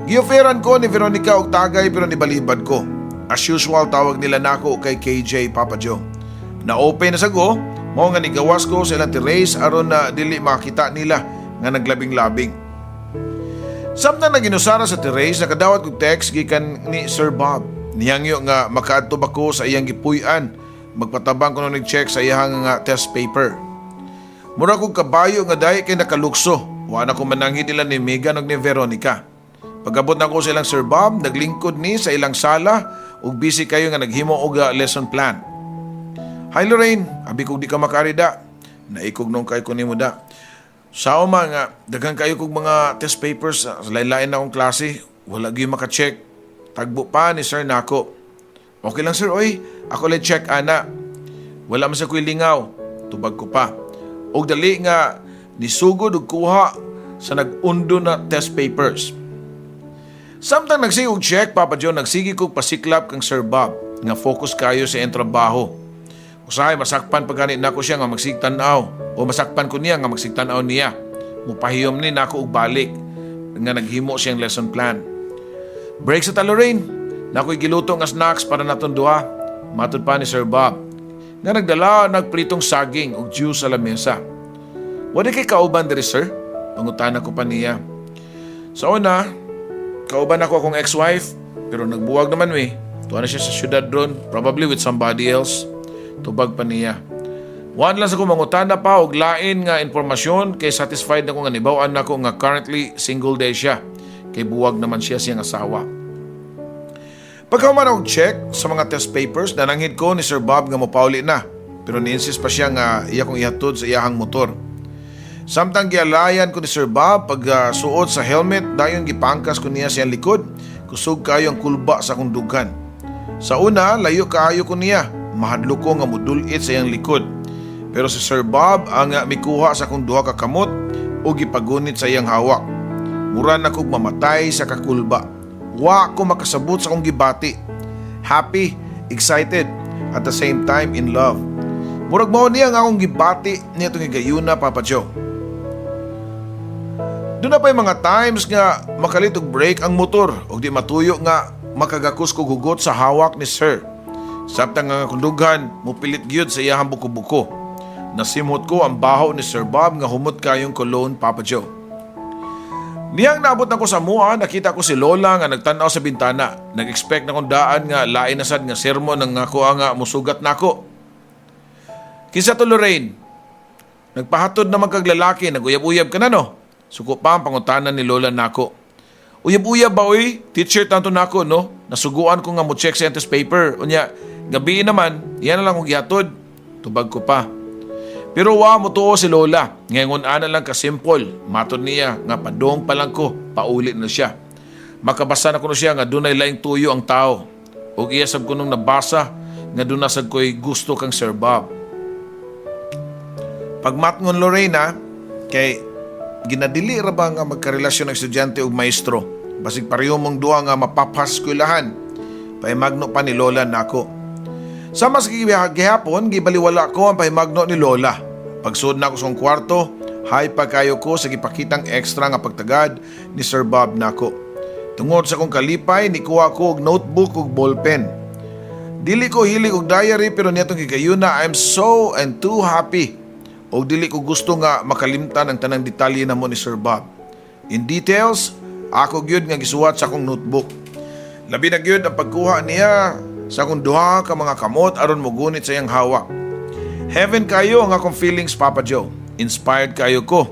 Speaker 1: Gioferan ko ni Veronica og tagay pero nibalibad ko. As usual, tawag nila nako kay KJ, Papa Joe. Na-open na sa go, mao nga nigawas ko sa ilang terrace aron na dili makita nila nga naglabing-labing. Samtang naginusara sa terrace, nakadawat kog text gikan ni Sir Bob. Nihangyo nga makaadto ba ko sa iyang gipuy-an, magpatabang kuno nag-check sa iyang nga test paper. Mura kog kabayo nga dahi kay nakalukso. Wa na ko mananghid nila ni Megan ug ni Veronica. Pagabot na ko sa ilang Sir Bob, naglingkod ni sa ilang sala ug busy kayo nga naghimo og lesson plan. "Hi Lorraine, abi kog di ka makaari da. Naikog nung kay ko nimo da. Sao man nga daghan kayo kog mga test papers sa lain-lain na akong klase, wala gyud maka-check," tagbo pa ni Sir nako. "Okay lang, sir, oy. Ako lang check ana. Wala man sa ko'y lingaw," tubag ko pa. Og dali nga nisugod og kuha sa nag-undo na test papers. Samtang nagsige og check, Papa Joe, nagsige kog pasiklap kang Sir Bob nga focus kayo sa iyang trabaho. Usahay masakpan pa gani nako siya nga magsigtan-aw o masakpan ko niya nga magsigtan-aw niya. Mupahiyom ni nako og balik nga naghimo siyang lesson plan. "Break sa ta, Lorraine. Nako'y giluto nga snacks para naton duha," matod pa ni Sir Bob nga nagdala nagpritong saging og juice sa lamesa. "Wala kay kauban diri, sir?" pangutana ko pa niya. "Sa una, kauban ako akong ex-wife, pero nagbuwag naman we. Tuwa na siya sa syudad ron, probably with somebody else," tubag pa niya. Wan lang sa ko mangutana pa og lain nga impormasyon kay satisfied na ko nga nibaw-an nako nga currently single day siya kay buwag naman siya siyang asawa. Pagkahuman og check sa mga test papers, nananghid ko ni Sir Bob nga mopauli na. Pero ni-insist pa siya nga iya kong ihatod sa iyahang motor. Samtang gialayan ko ni Sir Bob pag suot sa helmet, dayon gipangkas ko niya siyang likod, kusog kayo ang kulba sa akong dughan. Sa una, layo kaayo ko niya, mahadlok ko nga mudulit sa iyang likod. Pero si Sir Bob ang mikuha sa akong duha ka kamot ug gipagunit sa iyang hawak. Mura na kog mamatay sa kakulba. Wa ko makasabot sa akong gibati. Happy, excited, at the same time in love. Murag mao niya ang akong gibati niya itong higayuna, Papa Joe. Duna pa'y mga times nga makalit og brake ang motor ug di matuyo nga makagakos kog hugot sa hawak ni Sir. Samtang nga akong dughan mupilit gyud sa iyahang buko-buko. Nasimhot ko ang baho ni Sir Bob nga humot kayong cologne, Papa Joe. Niyang naabot na ko sa mua, nakita ko si Lola nga nagtanaw sa bintana. Nag-expect na kong daan nga lain na sad nga sermon ang ako nga musugat nako. "Kinsa to, Lorraine? Nagpahatod naman kag lalaki, naguyab-uyab ka na, no?" Suko pa ang pangutana ni Lola nako. "Uyab-uyab ba, oy? Teacher tanto nako, no? Nasuguan ko nga mo check sa test paper. Unya, gabi naman, yan na lang kong gihatod." Tubag ko pa. Pero wa mo tuo si Lola. Ngayon ana lang ka simple. Matod niya nga padong pa lang ko, pauli na siya. Makabasa na kuno siya nga dunay laing tuyo ang tao. Ug iya sab kunong nabasa nga duna sad ko'y gusto kang Sir Bob. "Pagmatngon, Lorena, kay ginadili ra ba nga magkarelasyon ang estudyante ug maestro? Basig pareho mong duha nga mapapas eskwelahan." Pahimagno pa ni Lola nako. Sa mas gihapon, gibaliwala ko ang pahimagno ni Lola. Pagsuod na ako sa akong kwarto, hay pa kayo ko sa gipakitang extra nga pagtagad ni Sir Bob nako. Tungod sa akong kalipay, nikuha ko og notebook ug ballpen. Dili ko hilig og diary, pero niadtong higayuna I'm so and too happy. Og dili ko gusto nga makalimtan ang tanang detalye namo ni Sir Bob. In details, ako gyud nga gisuwat sa akong notebook. Labi na gyud ang pagkuha niya sa akong duha ka mga kamot aron mogunit sa iyang hawak. Heaven kayo ang akong feelings, Papa Joe. Inspired kayo ko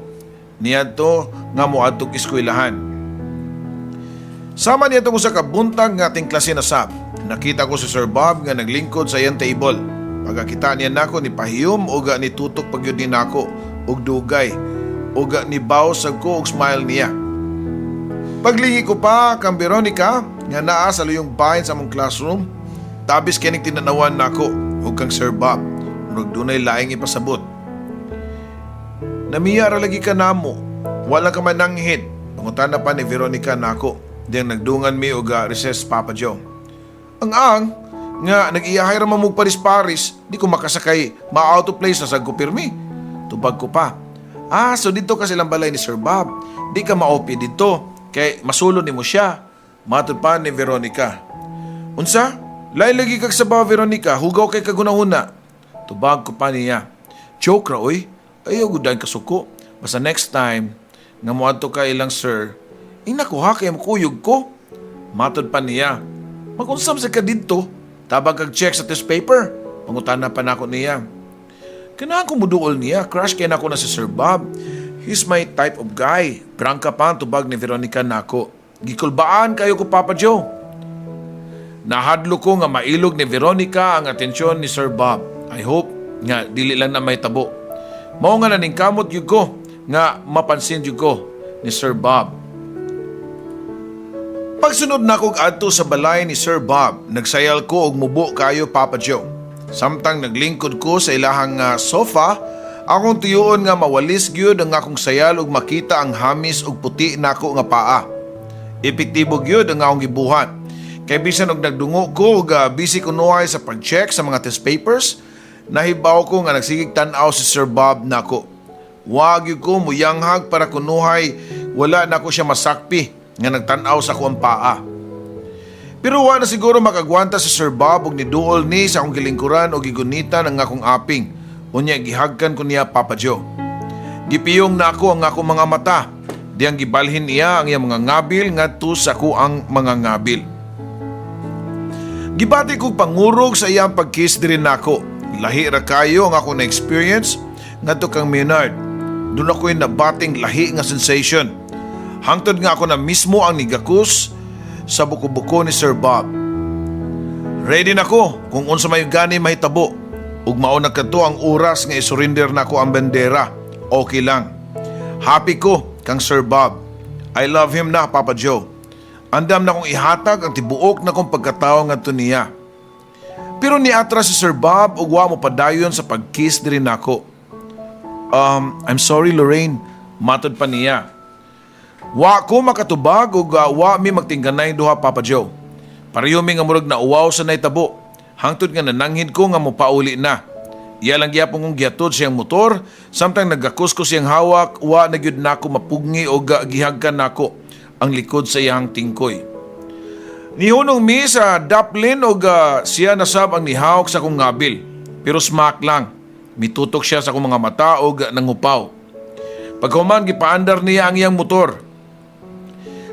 Speaker 1: niadto nga moadtog eskwelahan. Sama niya sa kabuntag nga ating klase na sab. Nakita ko si Sir Bob nga naglingkod sa iyang table. Pagkakita niya nako, ni pahiyom ug ni tutok pagyud ni nako og dugay ug ni sad ko og smile niya. Paglingi ko pa kang Veronica nga naa sa luyong bahin sa among classroom, tabis kining tinanawan nako ug kang Sir Bob. Murag dunay laing ipasabot. "Namiya ra lagi ka namo. Wala ka man nanghid?" Pangutana pa ni Veronica nako. Diyang nagdungan mi og recess, Papa Joe. Ang nga nag-iyahay ra man mog paris-paris, di ko makasakay, ma-out of place na sa ko pirmi." Tubag ko pa. "Ah, so dito ka silang balay ni Sir Bob. Di ka ma-OP dito, kay masulod nimo siya." Matod pa ni Veronica. "Unsa? Lain lagi kag sabaw, Veronica, hugaw kay kagunahuna." Tubag ko pa niya. "Joke ra, oy. Ayaw gudan kasuko. Basta next time nga moadto ka ilang sir, ingna ko ha, kay makuyog ko." Matod pa niya. "Mag-unsam sa ka didto? Tabang kag check sa test paper?" Pangutana pa nako niya. "Kanahan ko muduol niya. Crush kay nako na si Sir Bob. He's my type of guy." Prangka pa ang tubag ni Veronica nako. Gikulbaan kayo ko, Papa Joe. Nahadlo ko nga mailog ni Veronica ang atensyon ni Sir Bob. I hope nga dili lang na may tabo. Mao nga naningkamot gyud ko nga mapansin gyud ko ni Sir Bob. Pagsunod na kog adto sa balay ni Sir Bob, nagsayal ko og mubo kayo, Papa Joe. Samtang naglingkod ko sa ilahang sofa, akong tuyuon nga mawalis gyud ang akong sayal ug makita ang hamis ug puti nako nga paa. Epektibo gyud ang akong gibuhat. Kay bisan og nagdungo ko ug busy kunuhay sa pag-check sa mga test papers, nahibaw ko nga nagsigig tan-aw si Sir Bob nako. Wa gyud ko muyanghag para kunuhay wala nako siya masakpi nga nagtan-aw sa akong paa. Pero wa na siguro makagwanta si Sir Bob ug niduol ni sa akong gilingkuran og gigunitan ang akong aping. Unya gihagkan ko niya, Papa Joe. Gipiyong na ako ang akong mga mata. Diyang gibalhin niya ang iyang mga ngabil ngadto sa ang mga ngabil. Gibati kog pangurog sa iyang pagkiss diri nako. Lahi ra kayo ang ako na-experience ngadto kang Maynard. Duna ko'y nabating lahi nga sensation. Hangtod nga ako na mismo ang nigakus sa buko-buko ni Sir Bob. Ready na ko kung unsa may gani mahitabo. Ug mao na kadto ang oras nga isurrender nako ang bandera. Okay lang. Happy ko kang Sir Bob. I love him na, Papa Joe. Andam na kong ihatag ang tibuok na kong pagkatao ngadto niya. Pero niatras si Sir Bob ug wa mo padayon sa pag-kiss diri nako. "I'm sorry, Lorraine," matod pa niya. Wa ko makatubag ug wa mi magtingganay duha, Papa Joe. Pareho mi nga murag nauwaw sa nahitabo. Hangtod nga nananghid ko nga mopauli na. Iya lang gyapon kong gihatod siyang motor, samtang naggakus ko siyang hawak, wa na gyud nako mapugngi og gihagkan nako ang likod sa iyang tingkoy. Nihunong mi sa daplin og siya nasab ang nihawak sa akong ngabil. Pero smack lang. Mitutok siya sa akong mga mata og nangupaw. Pagkahuman, gipaandar niya ang iyang motor.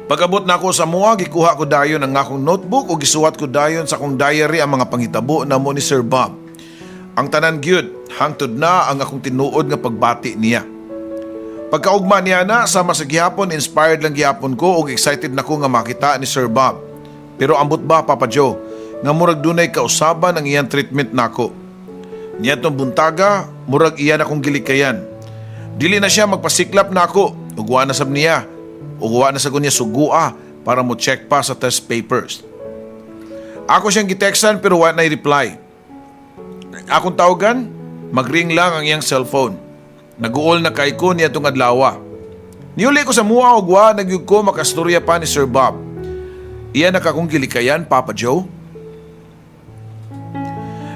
Speaker 1: Pag-abot nako sa amoa, gikuha ko dayon ang akong notebook ug gisuwat ko dayon sa akong diary ang mga panghitabo namo ni Sir Bob. Ang tanan gyud, hangtod na ang akong tinuod nga pagbati niya. Pagkaugma niya na, sama sa gihapon, inspired lang gihapon ko ug excited na ko nga makita ni Sir Bob. Pero ambot ba, Papa Joe, nga murag dunay kausaban ang iyang treatment nako. Niadtong buntaga, murag iya na kong gilikayan. Dili na siya magpasiklap nako, ug wa na sab niya, ug wa na sa niya sugua para mo check pa sa test papers. Ako siyang giteksan pero wa na reply. Akong tawagan, magring lang ang iyang cellphone. Naguol na kay ko niya itong adlaw. Niuli ko sa amoa og wa na gyud ko makastorya pa ni Sir Bob. Iya na akong gilikayan, Papa Joe.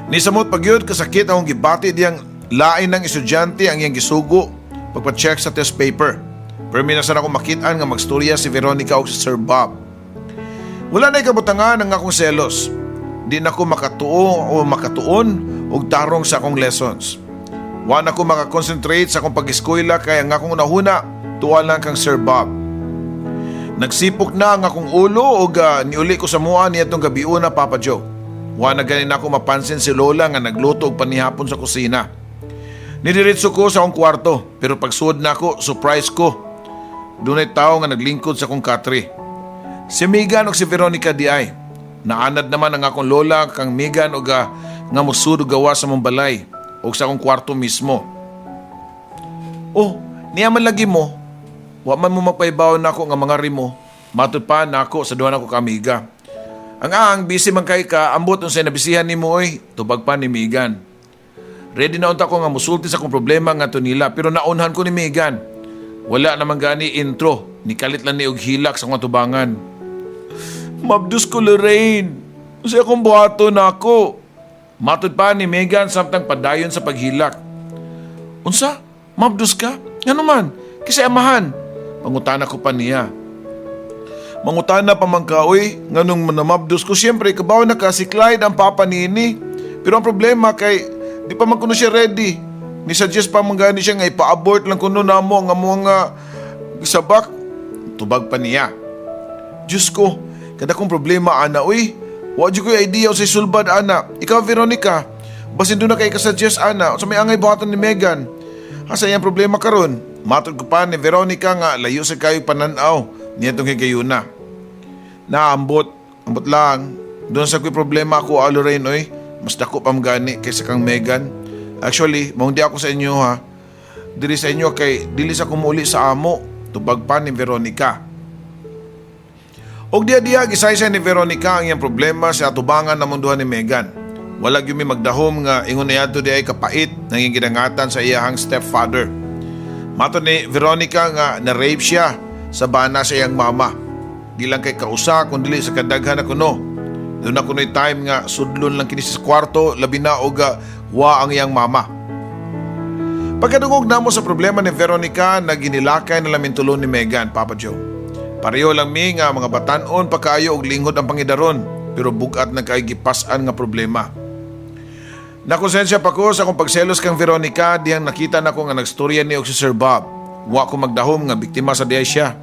Speaker 1: Nisamot pagyud kasakit akong gibati diyang lain ng estudyante ang iyang gisugo pagpa-check sa test paper. Pero minasan ako makitaan nga magstorya si Veronica og si Sir Bob. Wala na kabutangan ang akong selos. Di na ko makatuo o makatuon og tarong sa akong lessons. Wa na ko makakonsentrate sa akong pag-eskwela kay ang akong unahuna tuwa lang kang Sir Bob. Nagsipok na ang akong ulo og niuli ko sa amoa niadtong gabiuna, Papa Joe. Wa na gani nako mapansin si Lola nga nagluto og panihapon sa kusina. Nidiretso ko sa akong kwarto pero pagsuod nako, surprise ko. Dunay tao nga naglingkod sa akong katre. Si Megan og si Veronica diay. Naanad naman ang akong lola kang Megan og nga mosud og gawa sa among balay og sa akong kwarto mismo. "Oh, niya man lagi mo. Wa man mo magpahibaw nako nga mga rimo." Matod pa nako sa duha nako ka amiga. Ang ang busy man kay ka, ambot unsay nabisihan nimo oy," tubag pa ni Megan. Ready na unta ko nga musulti sa akong problema ngadto nila pero naunhan ko ni Megan. Wala naman gani intro, nikalit lang ni og hilak sa akong atubangan. "Mabdus ko, Lorraine. Unsay akong buhaton nako?" Matod pa ni Megan samtang padayon sa paghilak. "Unsa? Mabdus ka? Ngano man? Kinsay amahan?" Pangutana ko pa niya. "Mangutana pa man ka, oy, nganong namabdus ko? Siyempre, kabaw na ka, si Clyde ang papa niini. Pero ang problema kay, di pa man kuno siya ready. Ni suggest pa man gani siya nga ipa-abort lang kuno namo ang among nga sabak." Tubag pa niya. "Diyos ko, kada kong problema ana, uy. Wa jud ko'y idea sa sulbad ana. Ikaw, Veronica, basin duna kay ka-suggest ana, sa may angay buhaton ni Megan. Asa iyang problema karon?" Matod ko pa ni Veronica nga layo sa kayo pananaw niya itong higayuna. "Naambot, ambot lang. Doon sa ko'y problema ako, ah, Lorraine, oy. Mas dako pa gani kaysa kang Megan. Actually, maong di ako sa inyo ha. Diri sa inyo kay dili sa kumuli sa amo," tubag pa ni Veronica. Og diya-diya gisaysay ni Veronica ang iyang problema sa atubangan na munduhan ni Megan. Wala gyud mi magdahom nga ingon niya di ay kapait nang iyang gidangatan sa iyahang stepfather. Matod ni Veronica nga na-rape siya sa bana sa iyang mama. Di lang kay kausa kun dili sa kadaghan na kuno. Doon na kuno'y time nga sudlon lang kini sa kwarto, labi na og wa ang iyang mama. Pagkadungog namo sa problema ni Veronica, naginilakay na lamin tulo ni Megan, Papa Joe. Pareho lang mi nga mga batanon pa kaayo og linghod ang pangidaron pero bugat na kay gipas-an nga problema. Nakonsensya pa ko sa akong pagselos kang Veronica diyang nakita nako nga nagstorya ni og si Sir Bob. Wa ko magdahom nga biktima sa diay siya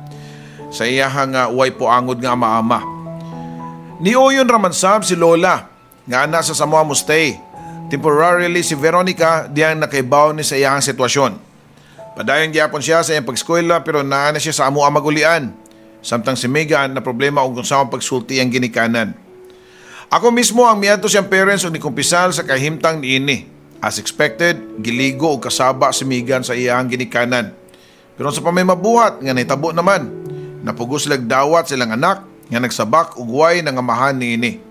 Speaker 1: sa iyahang nga way poangod nga ama-ama. Niuyon raman sab si Lola nga ana sa Samoa mo stay. Temporarily si Veronica diyang nakaibaw ni sa iyahang sitwasyon. Padayon gyapon siya sa iyang pag-eskwela pero naa na siya sa amo magulian. Samtang si Megan na problema og unsaon pagsulti ang ginikanan. Ako mismo ang miadto siyang parents ug nikumpisal sa kahimtang niini. As expected, giligo og kasaba si Megan sa iyang ginikanan. Pero unsa pa may mabuhat nga nahitabo naman. Napugos silag dawat silang anak nga nagsabak og way nangamahan niini.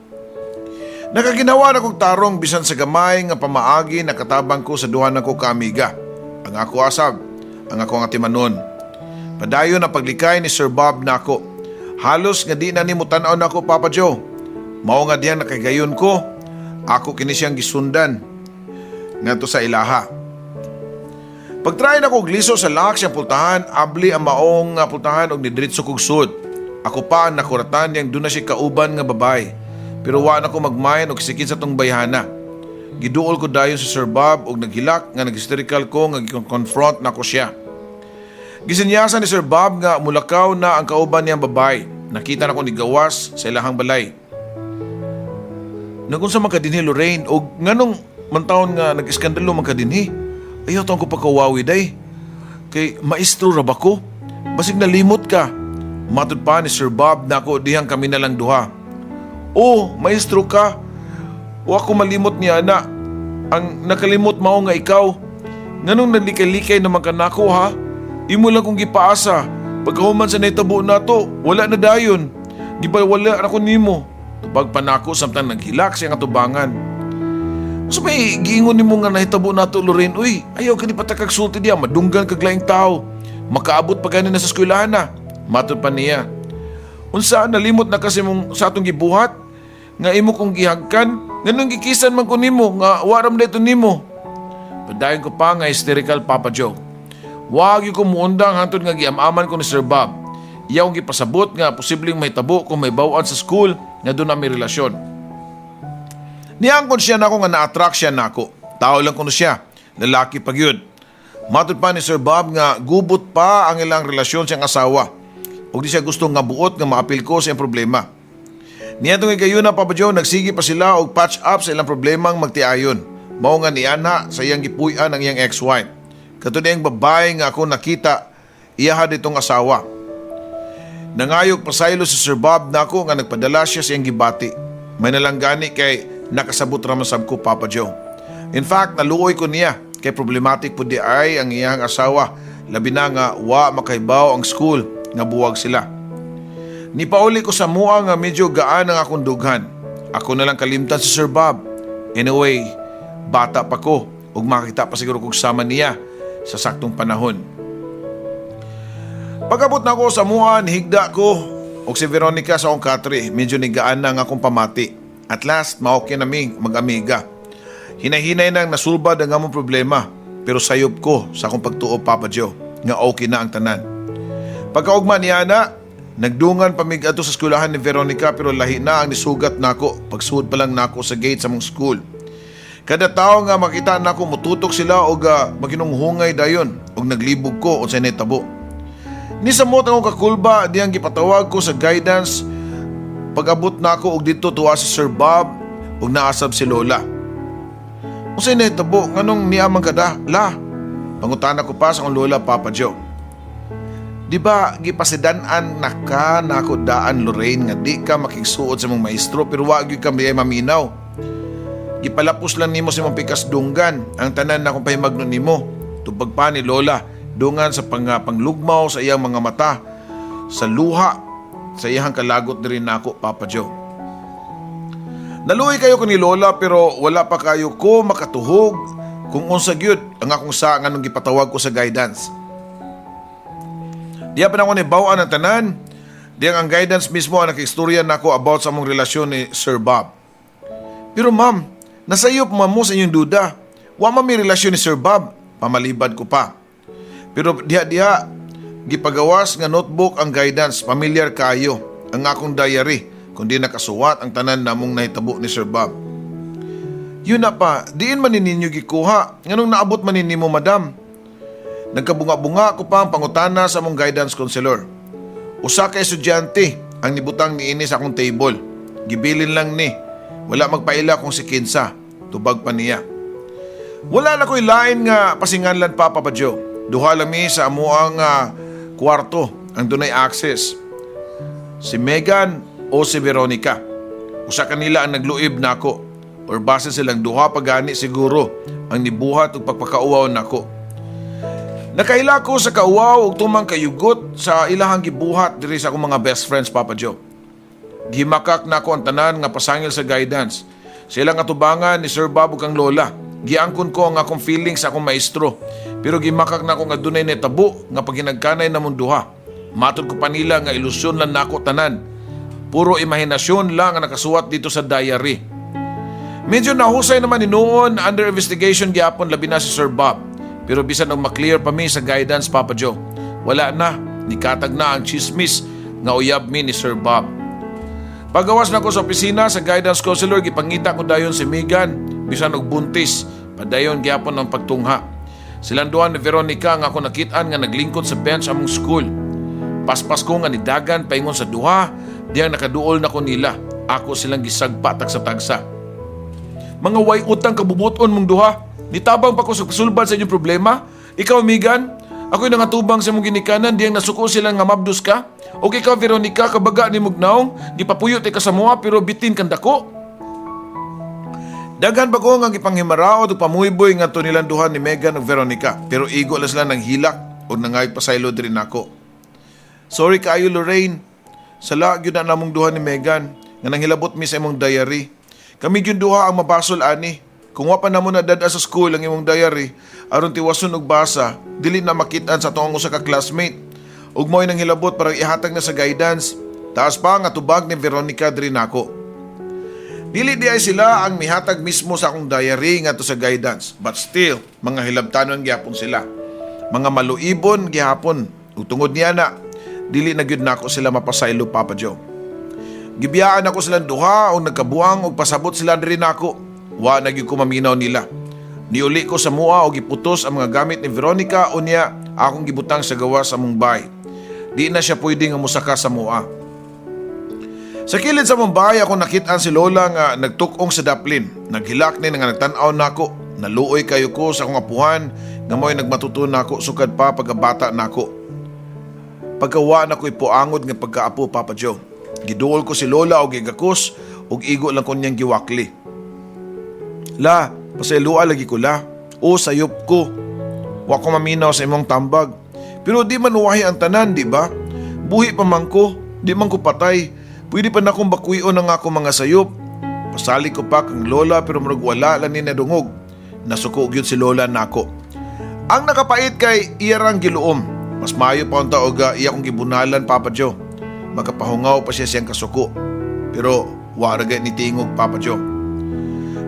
Speaker 1: Nakaginawa na kog tarong bisan sa gamay nga pamaagi, nakatabang ko sa duha nako ka amiga. Ang ako asab, ang ako nga timanon. Padayon ang paglikay ni Sir Bob nako. Halos nga di na nimo tan-aw nako, Papa Joe. Mao nga diyang nakahigayon ko, ako kini siyang gisundan ngadto sa ilaha. Pagtry na kog liso sa lock siyang pultahan, abli ang maong nga pultahan og nidiretso kog sud. Ako pa ang nakuratan niyang duna siya kauban nga babae. Pero wa na ko magmayan og sikid sa tong bayhana. Giduol ko dayon si Sir Bob og naghilak nga nag-hysterical ko nga gi-confront nako siya. Gisinyasan ni Sir Bob nga mulakaw na ang kauban niyang babae. Nakita nako nigawas sa ilahang balay. Nagunsa man ka dinhi, Lorraine, og nganong man taon nga nag-iskandalo man ka dinhi? Ayaw taon ko pakawawi day. Kay maestro ra ba ko? Basig nalimot ka. Matud pa ni Sir Bob nako dihang kami na lang duha. Oh, maestro ka. Wa ko malimot niya na. Ang nakalimot mao nga ikaw. Nganong naglikay-likay naman ka nako, ha? Imo lang kong gipaasa. Pagkahuman sa nahitabo nato, wala na dayon. Gibawala na ko nimo. Tubag pa nako samtang naghilak siya nga tubangan. So may giingon nimo nga nahitabo nato, Lorraine, uy, ayaw ka ni patakag sulti diya, madunggan kag laing tao. Makaabot pa gani na sa eskwelahan na. Matod pa niya. Unsa, nalimot na kasi mong sa atong gibuhat nga imo kong gihagkan, nganong gikisan man ko nimo nga wa ra man dito nimo? Padayon ko pa nga hysterical, Papa Joe. Wag ko muundang hantod nga giamaman ko ni Sir Bob. Iya akong gipasabot nga posibleng mahitabo kung may bawaan sa school nga duna may relasyon. Niangkon siya nako nga na-attract siya nako. Tao lang kuno siya, lalaki pa gyud. Matod pa ni Sir Bob nga gubot pa ang ilang relasyon siyang asawa. Ug di siya gusto nga buot nga maapil ko sa iyang problema. Niadtong higayuna, Papa Joe, nagsige pa sila og patch up sa ilang problemang magtiayon. Mao nga nianha sa iyang gipuy-an ang iyang ex-wife. Kato ang babae nga ako nakita, iyaha ditong asawa. Nangayog pasaylo si Sir Bob nako nga nagpadala siya sa iyang gibati. May nalang gani kay nakasabot ra man sab ko, Papa Joe. In fact, naluoy ko niya kay problematic pud di ay ang iyang asawa, labi na nga wa makahibaw ang school nga buwag sila. Nipauli ko sa mua nga medyo gaan ang akong dughan. Ako na lang kalimtan si Sir Bob. Anyway, bata pa ko ug makita pa siguro kog sama niya sa saktong panahon. Pag-abot na ako sa mua, nihigda ko og si Veronica sa akong katre, medyo nigaan na ang akong pamati. At last, maokay nami mag-amiga. Hinay-hinay nang nasulbad ang among problema, pero sayop ko sa akong pagtuo, Papa Joe, nga okay na ang tanan. Pagkaugma niya na, nagdungan pa mig adto sa eskwelahan ni Veronica, pero lahi na ang nisugat nako pagsud pa lang nako sa gate sa mong school. Kada tao nga makita nako, mututok sila og maginunghungay dayon og naglibog ko unsay nahitabo. Nisamot akong kakulba diyang gipatawag ko sa guidance. Pag-abot nako og didto tuwa si Sir Bob ug naasab si Lola. "Unsay nahitabo, nganong niya man kada la?" Pangutana ko pa sa akong lola, Papa Joe. "Di ba gipasidan-an na ka nako daan, Lorraine, nga di ka makigsuod sa mong maestro, pero wa gyud ka may maminaw. Gipalapos lang nimo sa imong pikas dunggan ang tanan na akong pahimagno nimo." Tubag pa ni Lola dungan sa panglugmaw sa iyang mga mata sa luha sa iyang kalagot diri nako, Papa Joe. Naluoy kayo ko ni Lola, pero wala pa kayo ko makatuhog kung unsa gyud ang akong sa nganong gipatawag ko sa guidance. Diya pa na ako ni bawaan ang tanan, diyang ang guidance mismo ang nakistorya nako about sa among relasyon ni Sir Bob. "Pero ma'am, nasayop man mo sa inyong duda. Wa man may relasyon ni Sir Bob." Pamalibad ko pa. Pero diha-diha, gipagawas nga notebook ang guidance, familiar kayo ang akong diary, kundi nakasuwat ang tanan namong nahitabo ni Sir Bob. "Yun na pa, diin man ni ninyo gikuha? Nganong naabot man ni nimo, madam?" Nagkabunga-bunga ko pa ang pangutana sa among guidance counselor. "Usa ka estudyante ang nibutang niini sa akong table. Gibilin lang ni. Wala magpaila kung si kinsa." Tubag pa niya. Wala na ko'y lain nga pasinganlan pa, Papa Joe. Duha lang mi sa amuang kwarto ang dunay access. Si Megan o si Veronica. Usa kanila ang nagluib nako or base silang duha pa gani siguro ang nibuhat og pagpakauwaw nako. Nakaila ko sa kauwaw ug tumang kayugot sa ilahang gibuhat diri sa akong mga best friends, Papa Joe. Gimakak nako ang tanan nga pasangil sa guidance. Sila nga tubangan ni Sir Bob ug ang lola. Giangkon ko ang akong feelings sa akong maestro. Pero gimakak nako nga dunay netabo nga paghinagkanay namong duha. Matod ko pa nila nga ilusyon lang nako tanan. Puro imahinasyon lang ang nakasuwat dito sa diary. Medyo nahusay naman hinuon, under investigation gyapon, labi na si Sir Bob. Pero bisan og maklear pa mi sa guidance, Papa Joe, wala na, nikatag na ang chismis nga uyab mi ni Sir Bob. Pagawas na ko sa opisina sa guidance counselor, gipangita ko dayon si Megan, bisan og buntis, padayon gyapon ang pagtungha. Silang duha ni Veronica nga ako nakitaan nga naglingkod sa bench among school. Paspas ko nga nidagan paingon sa duha, diyang nakaduol na ko nila. Ako silang gisagpa tagsa-tagsa. "Mga way utang kabubuton mong duha. Nitabang pa ko sa kasulbad sa inyong problema. Ikaw, Megan, ako'y nangatubang sa imong ginikanan diyang nasuko sila nga mabdos ka. O ikaw, Veronica, kabaga nimog naong, gipapuyo ti ka sa mua pero bitin kang dako." Daghan pa ko nga gipanghimaraot ug pamuyboy ngadto nilang duha ni Megan ug Veronica, pero igo lang sila ng hilak ug nangayog pasaylo diri nako. "Sorry kaayo, Lorraine. Sala gyud na namong duha ni Megan nga nanghilabot mi sa imong diary. Kami gyud duha ang mabasol ani. Kung wa pa namo nadad sa school ang imong diary aron tiwason og basa, dili na makit-an sa atong usa ka classmate. Ug mo'y nanghilabot para ihatag na sa guidance." Taas pa nga tubag ni Veronica diri nako. Dili di ay sila ang mihatag mismo sa akong diary ngadto sa guidance, but still mga hilabtanon gyapon sila. Mga maluibon gihapon. Ug tungod niya na, dili na gyud nako sila mapasaylo, Papa Joe. Gibiyaan ako silang duha o nagkabuang og pasabot sila diri nako. Wa na gyud ko maminaw nila. Niuli ko sa mua og giputos ang mga gamit ni Veronica, unya akong gibutang sa gawas sa among bay. Di na siya pwede nga musaka sa mua. Sa kilid sa among bahay ako nakit-an si Lola nga nagtukong sa daplin. Naghilak ni nga nagtan-aw nako. Naluoy kayo ko sa akong apuhan nga mo'y nagmatuto nako sukad pa pagkabata nako. Pagkawa na ko ipuangod nga pagkaapo, Papa Joe. Giduol ko si Lola og gigakos ug igo lang ko niyang giwakli. "La, pasayloa lagi ko, la. O sayop ko. Wa ko maminaw sa imong tambag. Pero di man uwahi ang tanan, di ba? Buhi pa man ko, di man ko patay. Pwede pa na akong bakuyon ang ako mga sayop." Pasali ko pa kang Lola pero murag wala lang ni nadungog. Nasuko gyud si Lola nako. Ang nakapait kay iyarang giluom. Mas maayo pa unta og iya kong gibunalan, Papa Joe. Makapahungaw pa siya siyang kasuko. Pero wa ra ni tingog, Papa Joe.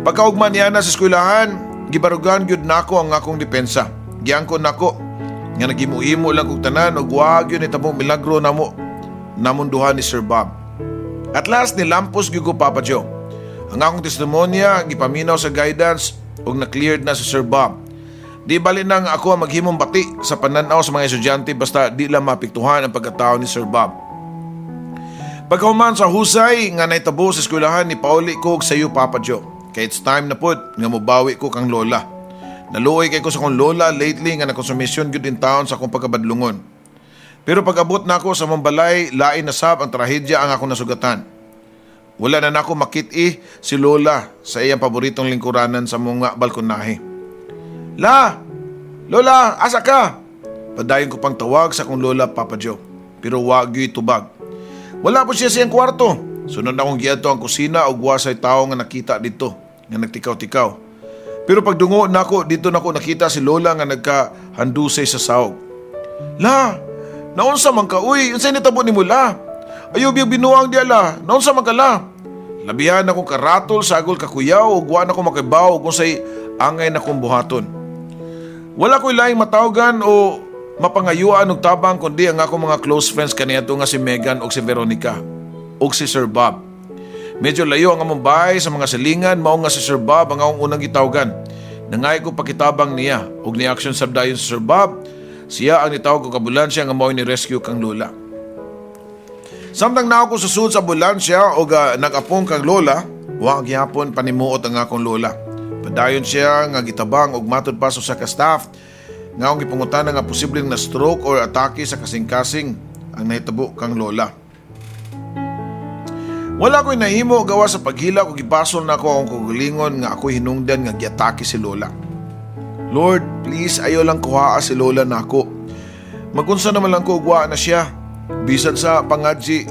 Speaker 1: Pagkaugma niya na sa eskwelahan, gibarugan gyud nako ang akong depensa. Giangkon nako nga nagimo-imo lang kog tanan ug wa gyud nitabo milagro namo namon duha ni Sir Bob. At last nilampos gyud ko, Papa Joe. Ang akong testimonya gipaminaw sa guidance ug na-cleared na si Sir Bob. Di bali nang ako ang maghimong bati sa pananaw sa mga estudyante basta di lang maapektuhan ang pagkatao ni Sir Bob. Pagkahuman sa husay nga naitabo sa eskwelahan, ni pauli ko og sayo, Papa Joe. Kay it's time na pud nga mobawi ko kang Lola. Naluoy kay ko sa akong lola lately nga nakonsumisyon gyud in town sa akong pagkabadlungon. Pero pag-abot nako sa among balay, lain na sab ang trahedya ang akong nasugatan. Wala na nako makit-i si Lola sa iyang paboritong lingkuranan sa mga balkonahe. "La! Lola, asa ka?" Padayon ko pang tawag sa akong lola, Papa Joe. Pero wa gyud tubag. Wala po siya sa iyang kwarto. Sunod na akong giadto ang kusina ug wa say tawo nga nakita dito, nga nagtikaw-tikaw. Pero pagdungo nako dito nako nakita si Lola nga nagkahandusay sa sawg. "La, naunsa man ka uy? Unsay nitabo nimo, la? Ayaw biyag binuang di la. Naunsa man ka, la?" Labihan akong karatol sa agol kakuyaw ug wa na ko makibaw kung say angay na kong buhaton. Wala ko'y laing matawagan o mapangayuan og tabang kundi ang akong mga close friends kaniadto nga si Megan ug si Veronica ug si Sir Bob. Medyo layo ang among bahay sa mga silingan, mao nga si Sir Bob ang akong unang gitawgan. Nangay ko pakitabang niya ug ni-action sab dayon si Sir Bob. Siya ang nitawag og ambulansya nga mao ni rescue kang Lola. Samtang naa ko sa sud sa ambulansya og nag-apong kang Lola, wa gihapon panimuot ang akong lola. Padayon siya nga gitabang og matod pa sa usa ka staff nga akong gipangutana nga posibleng na stroke or atake sa kasing-kasing ang nahitabo kang Lola. Wala ko'y nahimo gawa sa paghilak ug gibasol nako akong kaugalingon nga ako'y hinungdan nga giatake si Lola. Lord, please, ayaw lang kuhaa si Lola nako. Magunsa naman lang ko ug wa na siya. Bisan sa pangadji,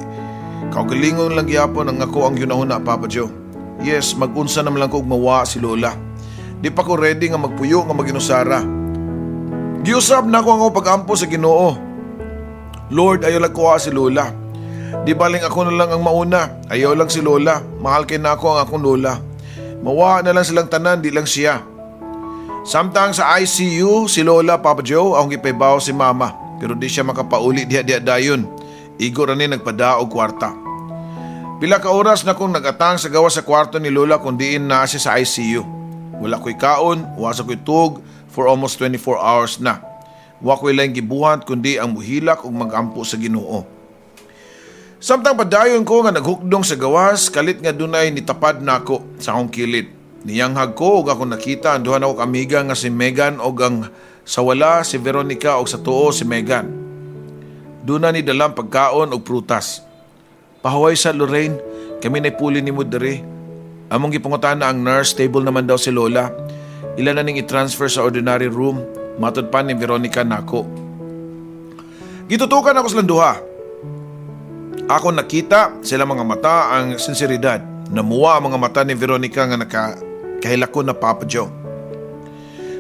Speaker 1: kaugalingon lang gyapon ang ako ang yunahuna, Papa Joe. Yes, magunsa naman lang ko ug mawa si Lola. Di pa ko ready nga magpuyo nga maginusara. Giusab nako ang akong pag-ampo sa Ginoo. Lord, ayaw lang kuha si Lola. Di baling ako na lang ang mauna. Ayaw lang si Lola. Mahal kay nako ang akong Lola. Mawa na lang silang tanan, di lang siya. Samtang sa ICU, si Lola, Papa Joe, akong gipahibaw si Mama. Pero di siya makapauli diha-diha dayon. Igo ra ni nagpadaog kwarta. Pila ka oras na kong nagatang sa gawas sa kwarto ni Lola kung diin na siya sa ICU. Wala ko'y kaon, wa sa ko'y tuog for almost 24 hours na. Wa ko'y laing gibuhat kundi ang muhilak ug magampo sa Ginoo. Samtang padayon ko nga naghukdong sa gawas, kalit nga dunay nitapad nako sa akong kilid. Niyanghag ko ug akong nakita ang duha nako amiga nga si Megan og ang sa wala si Veronica og sa tuo si Megan. Duna ni dalang pagkaon og prutas. "Pahuway sa, Lorraine, kami nay puli nimo diri. Among gipangutana ang nurse, stable naman daw si Lola. Ila na ning i-transfer sa ordinary room," matod pa ni Veronica nako. Gitutukan ako silang duha. Ako nakita sila mga mata ang sinseridad. Namuwa ang mga mata ni Veronica nga nakahilakon na, Papa Joe.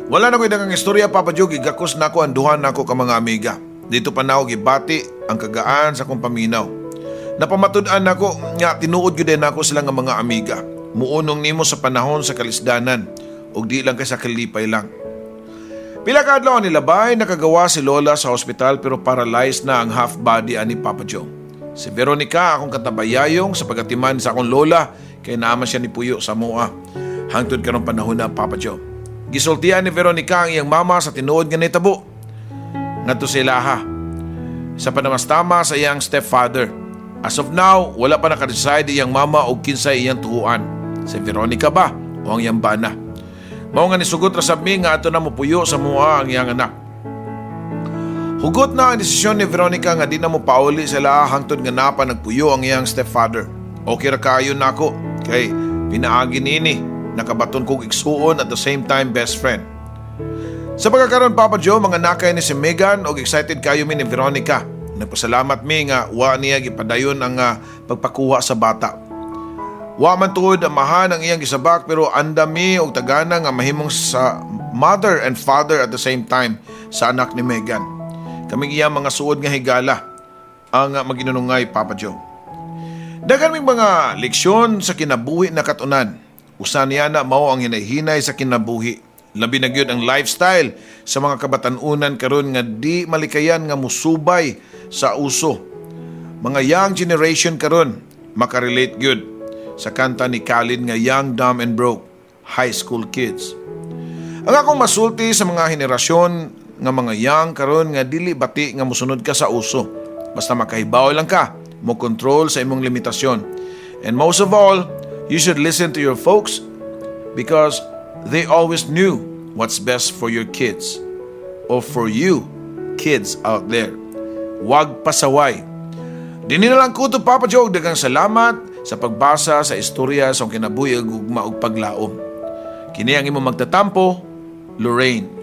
Speaker 1: Wala na ko'y daghang istorya, Papa Joe, gigakos nako ang duha nako ka mga amiga. Dito pa nako gibati ang kagaan sa akong paminaw. Napamatud-an nako nga tinuod gyud nako sila nga mga amiga. Muunong nimo sa panahon sa kalisdanan ug di lang kay sa kalipay lang. Pila ka adlaw nilabay, nakagawa si Lola sa hospital pero paralyzed na ang half body ani, Papa Joe. Si Veronica akong katabayayong sa pagatiman sa akong lola kay naa man siya ni puyo sa amoa hangtod karong panahon na, Papa Joe. Gisultian ni Veronica ang iyang mama sa tinuod nga nitabo ngadto sa ilaha sa panamastama sa iyang stepfather. As of now, wala pa naka-decide iyang mama og kinsay iyang tuhuan. Si Veronica ba o ang iyang bana? Mao nga nisugot ra sab mi nga ato na mopuyo sa amoa ang iyang anak. Hugot na ang desisyon ni Veronica nga di na mo pauli sila hangtod nga napa nagpuyo ang iyang stepfather. Okay ra kayo nako kay pinaagi nini nakabaton kog igsuon, at the same time best friend. Sa pagkakaroon, Papa Joe, mga nakay ni si Megan og excited kayo mi ni Veronica. Nagpasalamat mi nga wa niya gipadayon ang pagpakuha sa bata. Wa man tuod amahan ang iyang gisabak pero andami og tagana nga mahimong sa mother and father at the same time sa anak ni Megan. Kaming iya mga suod nga higala ang maginunungay, Papa Joe. Daghan ming mga leksyon sa kinabuhi na katunan. Usa niya na mao ang hinay-hinay sa kinabuhi. Labi na gyud ang lifestyle sa mga kabatanunan karon nga di malikayan nga musubay sa uso. Mga young generation karon makarelate gyud sa kanta ni Khalid nga "Young, Dumb and Broke, High School Kids." Ang akong masulti sa mga henerasyon nga mga young karon nga dili bati nga musunod ka sa uso. Basta makahibaw lang ka, mo control sa imong limitasyon. And most of all, you should listen to your folks because they always knew what's best for your kids or for you kids out there. Wag pasaway. Dini na lang ko to, Papa Joe. Daghang salamat sa pagbasa sa istorya sa akong kinabuhi ug gugma ug paglaom. Kini ang imong magtatampo, Lorraine.